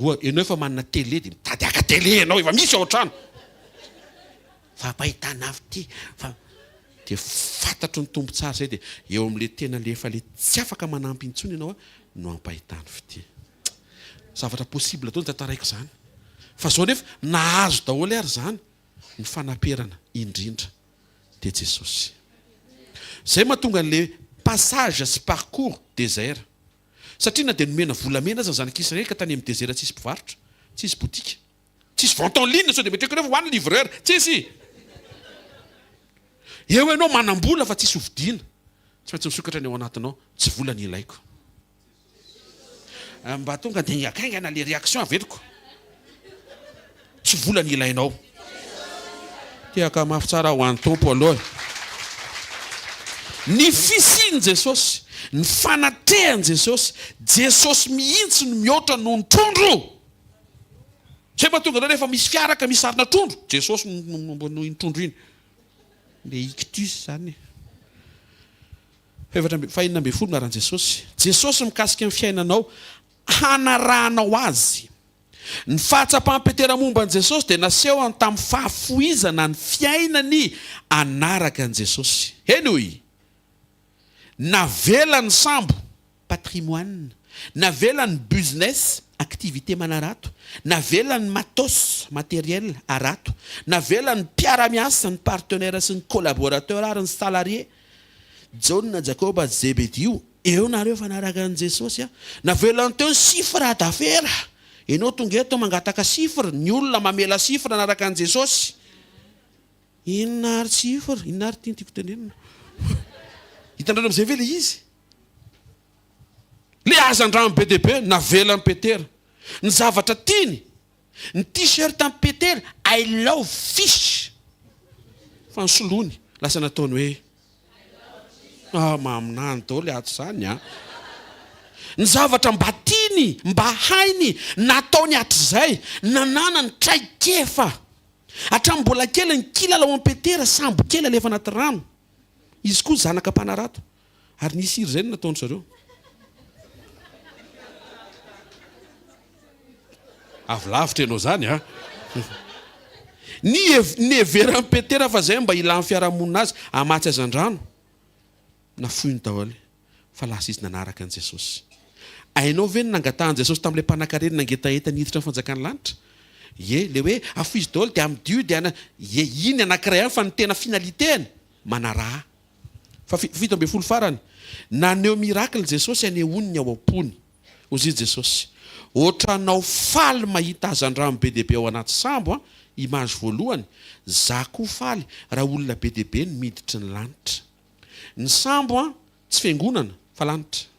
Oa, ianao efa manana télé dia mitady haka télé ianao, efa misy ao an-trano. Fa mpahitana avy ity fa dia fantatry ny Tompo tsara izay dia eo amin'ilay tena ilay efa ilay tsy afaka manampy intsony ianao no ampahitany fitia. Zavatra possible daholo ny tantaraiko izany. Fa izao nefa nahazo daholo ary izany ny fanaperana indrindra dia Jesosy. Izay mahatonga an'ilay passage sy parcours désert. Satria na dia nomena volamena aza ny zanak'Israely ka tany amin'ny désert tsisy mpivarotra, tsisy boutique. Tsisy vente en ligne sao dia mieritreritra hoe ho any livreur. Tsisy! Eo ianao manam-bola fa tsisy hovidiana. Tsy maintsy misokatra ny ao anatinao. Tsy vola ny ilaiko. Mba tonga dia haingankaingana le réaction averiko. Tsy vola ny ilainao. Tehaka mafy tsara ho an'ny Tompo aloha e. Ny fisian'i Jesosy, ny fanatrehan'i Jesosy, Jesosy mihitsy no mihoatra noho ny trondro. Zay mahatonga anao rehefa misy fiara ka misy sarina trondro, Jesosy no momba iny trondro iny. Le ictus zany e. Fahefatra amby, fahenina ambin'ny folo anaran'i Jesosy. Jesosy mikasika ny fiainanao, hanarahanao Azy. Ny fahatsapan'i Petera momba an'i Jesosy dia nasehony tamin'ny fahafoizana ny fiainany hanaraka an'i Jesosy. Henoy! Navela ny sambo, patrimoine, navela ny business, activité manarato, navela ny matos, matériel, harato, navela ny mpiara-miasa, ny partenaire sy ny collaborateur ary ny salarié, Jaona, Jakoba, Zebedio, eo nareo fa naraka an'i Jesosy a! Navelany teo ny chiffre d'affaires, enao tonga eto mangataka chiffre, ny olona mamela chiffre hanaraka an'i Jesosy. Inona ary chiffre? Inona ary ity no tiako tenenina? Hitanareo amin'izay ve ilay izy? Ilay hazandrano be dia be navelan'i Petera. Ny zavatra tiany, ny t-shirt an'i Petera, I love fish. Fa nosoloiny, lasa nataony hoe Ah, maminany daholo ato izany an. Ny zavatra mba tiany, mba hainy, nataony hatrizay, nananany traikefa. Hatramin'ny mbola kely, ny kilalao an'i Petera, sambo kely alefa anaty rano. Izy koa zanaka mpanarato. Ary nisy hira izay no nataon-dry zareo. Avy lavitra ianao izany an! Ny niheveran'i Petera fa izay mba ilan'ny fiarahamonina azy hamatsy hazandrano, nafoiny daholo fa lasa izy nanaraka an'i Jesosy. Hainao ve ny nangatahan'i Jesosy tamin'ilay mpanankarena nangetaheta ny hiditra ny fanjakan'ny lanitra? Ie, ilay hoe afoizo daholo dia amidio dia ana, ie, iny anankiray ihany fa ny tena finalité-ny, manaraha. Fa 17 farany, naneho miracle Jesosy hanehoany ny ao am-pony. Hozy i Jesosy, Ohatranao faly mahita hazandrano be dia be ao anaty sambo an, image voalohany, za koa faly raha olona be dia be no miditry ny lanitra. Ny sambo an, tsy fiangonana, fa lanitra.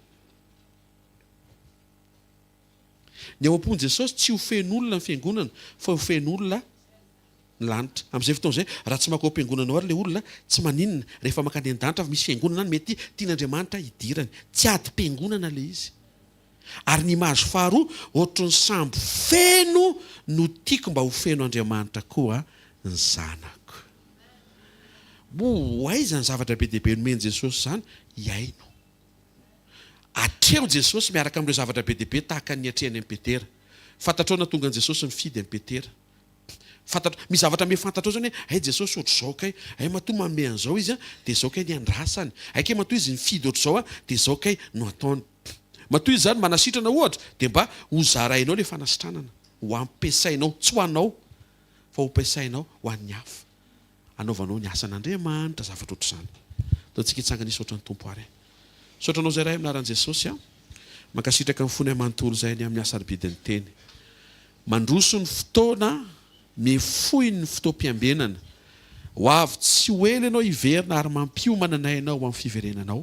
Ny ao am-pon'i Jesosy tsy ho feno olona ny fiangonana, fa ho feno olona ny lanitra. Amin'izay fotoana izay, raha tsy mankao am-piangonana ao ary ilay olona, tsy maninona, rehefa mankany an-danitra avy misy fiangonana any mety tian'Andriamanitra hidirany. Tsy adim-piangonana ilay izy. Ary ny image faharoa, ohatry ny sambo feno no tiako mba ho feno Andriamanitra koa ny zanako. Moa ho aiza ny zavatra be dia be nomen'i Jesosy izany? Hihaino. Atreho Jesosy miaraka amin'ireo zavatra be dia be tahaka ny niatrehany an'i Petera. Fantatrao nahatonga an'i Jesosy nifidy an'i Petera. Fantatrao, misy zavatra me fantatrao zany hoe, hay Jesosy ohatr'izao kay, hay matoa manome an'izao Izy an, dia izao kay ny andrasany, hay kay matoa Izy nifidy ohatr'izao an, dia izao kay no ataony. Matoa Izy zany manasitrana ohatra, dia mba ho zarainao ilay fanasitranana, ho ampiasainao, tsy ho anao, fa ho ampiasainao ho an'ny hafa, anaovanao ny asan'Andriamanitra, zavatra ohatr'izany. Ataontsika hitsangana hisaotra ny Tompo ary. Misaotra anao izay Ray amin'ny anaran'i Jesosy an. Mankasitraka ny fonay manontolo izay ny amin'ny hasarobidin'ny teny. Mandroso ny fotoana, mifohy ny fotoam-piambenana. Ho avy tsy ho ela ianao hiverina ary mampiomana anay ianao ho amin'ny fiverenanao.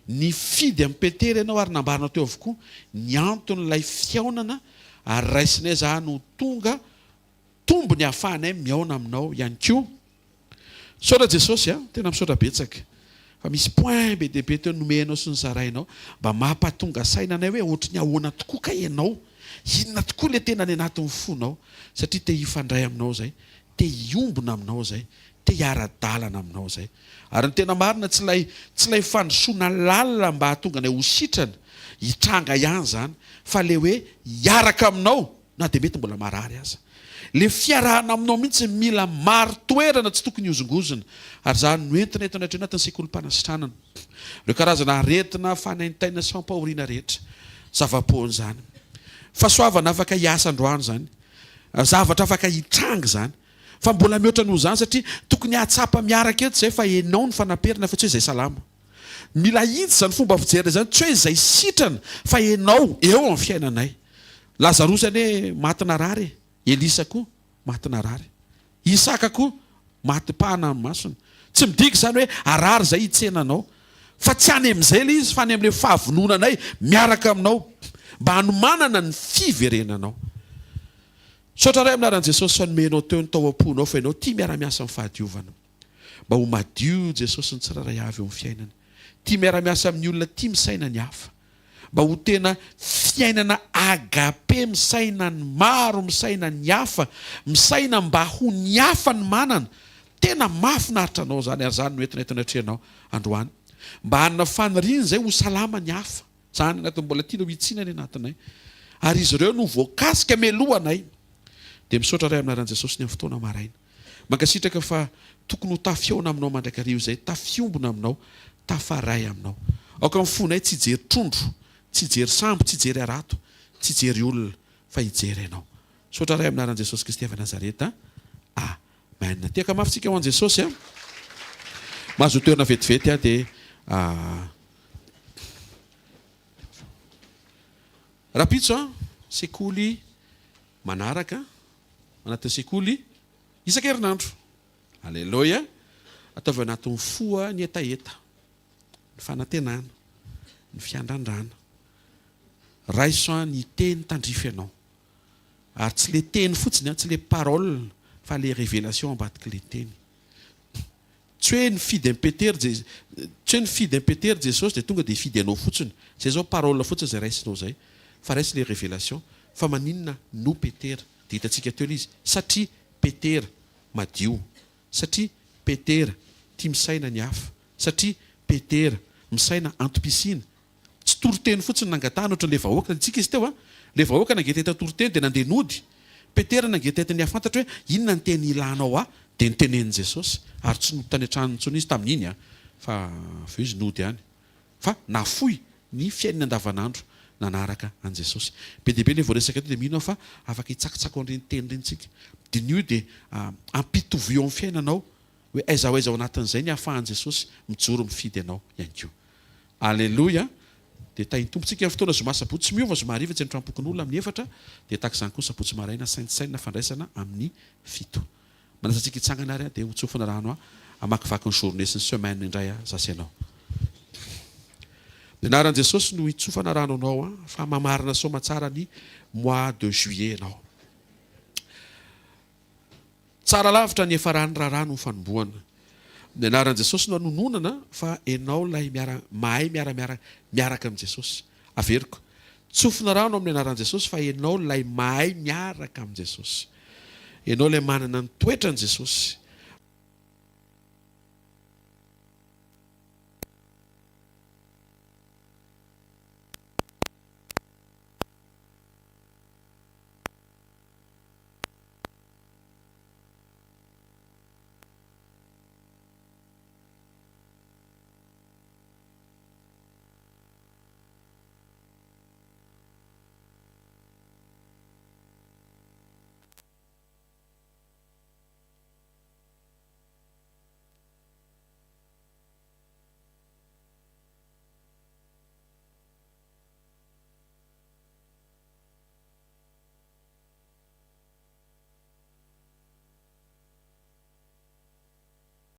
Nifidy an'i Petera ianao ary nambaranao teo avokoa ny anton'ilay fihaonana ary raisinay izany ho tonga tombony ahafahanay mihaona aminao ihany koa. Misaotra Jesosy a! Tena misaotra betsaka fa misy point be dia be teo nomenao sy nozarainao mba mampatonga saina anay hoe ohatry ny ahoana tokoa kay ianao? Inona tokoa ilay tena any anatin'ny fonao? Satria te hifandray aminao izay, te hiombona aminao izay, te hiara-dalana aminao izay. Ary ny tena marina tsy ilay tsy ilay fandrosoana lalina mba hahatonga anay ho sitrana, hitranga ihany izany, fa ilay hoe hiaraka aminao na dia mety mbola marary aza. Le fiarahana aminao mihitsy mila marin-toerana tsy tokony hihozongozona ary izany no entina eto anatrehanao anatin'ny sekolim-panasitranana ireo karazana aretina, fanaintainana sy fampahoriana rehetra. Zava-poana izany. Fahasoavana afaka hiasa androany izany. Zavatra afaka hitranga izany. Fa mbola mihoatra noho izany satria tokony hahatsapa miaraka eto izay fa enao no fanaperana fa tsy hoe izay salama. Mila ahitsy izany fomba fijerina izany, tsy hoe izay sitrana fa enao eo amin'ny fiainanay. Lazarosy anie maty narary e, Elisa koa maty narary, Isaka koa maty pahana ny masony. Tsy midika izany hoe harary izay hitsena anao, fa tsy any amin'izay ilay izy fa any amin'ilay fahavononanay miaraka aminao mba hanomanana ny fiverenanao. Misaotra Ray amin'ny anaran'i Jesosy fa nomenao teo ny tao am-ponao fa ianao tia miara-miasa amin'ny fahadiovana. Mba ho madio Jesosy ny tsirairay avy eo amin'ny fiainana. Tia miara-miasa amin'ny olona tia misaina ny hafa. Mba ho tena fiainana agape misaina ny maro, misaina ny hafa, misaina mba ho ny hafa ny manana. Tena mahafinaritra anao izany ary izany no entina eto anatrehanao androany. Mba hanana faniriana izay ho salama ny hafa. Izany anatin'ny mbola tiana ho hitsiana ny anatinay. Ary izy ireo no voakasika mialoha anay. Dia misaotra Ray amin'ny anaran'i Jesosy ny amin'ny fotoana maraina. Mankasitraka fa tokony ho tafihaona aminao mandrakariva izay, tafiombona aminao, tafaray aminao. Aoka ny fonay tsy hijery trondro, tsy hijery sambo, tsy hijery harato, tsy hijery olona, fa hijery Anao. Misaotra Ray amin'ny anaran'i Jesosy Kristy avy Nazareta. Amen. Tehaka mafy tsika ho an'i Jesosy a. Mahazo toerana vetivety aho dia Rahampitso a, sekoly manaraka anatin'ny sekoly isan-kerinandro. Aleloia! Ataovy anatin'ny fo ny hetaheta, ny fanantenana, ny fiandrandrana. Raiso ny teny tandrify anao. Ary tsy le teny fotsiny, tsy le parole, fa le révélation ambadik'le teny. Tsy hoe nifidy an'i Petera Je, tsy hoe nifidy an'i Petera Jesosy dia tonga dia hifidy anao fotsiny. Zay zao parole fotsiny zay raisinao zay. Fa raiso le révélation. Fa maninona no Petera? Dia hitantsika teo ilay izy. Satria Petera madio. Satria Petera tia misaina ny hafa. Satria Petera misaina antom-pisiana. Tsy toriteny fotsiny nangatahana ohatran'ilay vahoaka, hitantsika izy teo an! Ilay vahoaka nangetaheta toriteny dia nandeha nody. Petera nangetaheta ny hahafantatra hoe inona ny teny ilanao ahy, dia notenenin'i Jesosy. Ary tsy nody tany an-tranony intsony izy tamin'iny an! Fa avy eo izy nody ihany. Fa nafoy ny fiainany andavanandro. nanaraka an'i Jesosy. Be dia be ilay voaresaka eto dia mino aho fa afaka hitsakitsako an'ireny teny ireny isika. Diniho dia ampitovio amin'ny fiainanao hoe aiza ho aiza ao anatin'izay ny ahafahan'i Jesosy mijoro mifidy anao ihany koa. Aleloia! Dia tahin'ny Tompo tsika ny fotoana zoma sabotsy tsy miova, zoma hariva tsy ny tranom-pokonolona amin'ny efatra, dia tahaka izany koa sabotsy maraina saintsainina fandraisana amin'ny fito. Manasa antsika hitsangana ary dia ho tsofina rano hamakivaky ny journée sy ny semaine indray za sy ianao. Ny anaran'i Jesosy no hitsofana rano anao fa mamarina soamatsara ny mois de juillet ianao. Tsara lavitra ny hiafaran'ny raharaha noho ny fanombohana. Ny anaran'i Jesosy no anononana fa enao ilay miara mahay miara miara miaraka amin'i Jesosy. Averiko. Tsofina rano amin'ny anaran'i Jesosy fa enao ilay mahay miaraka amin'i Jesosy. Enao ilay manana ny toetran'i Jesosy.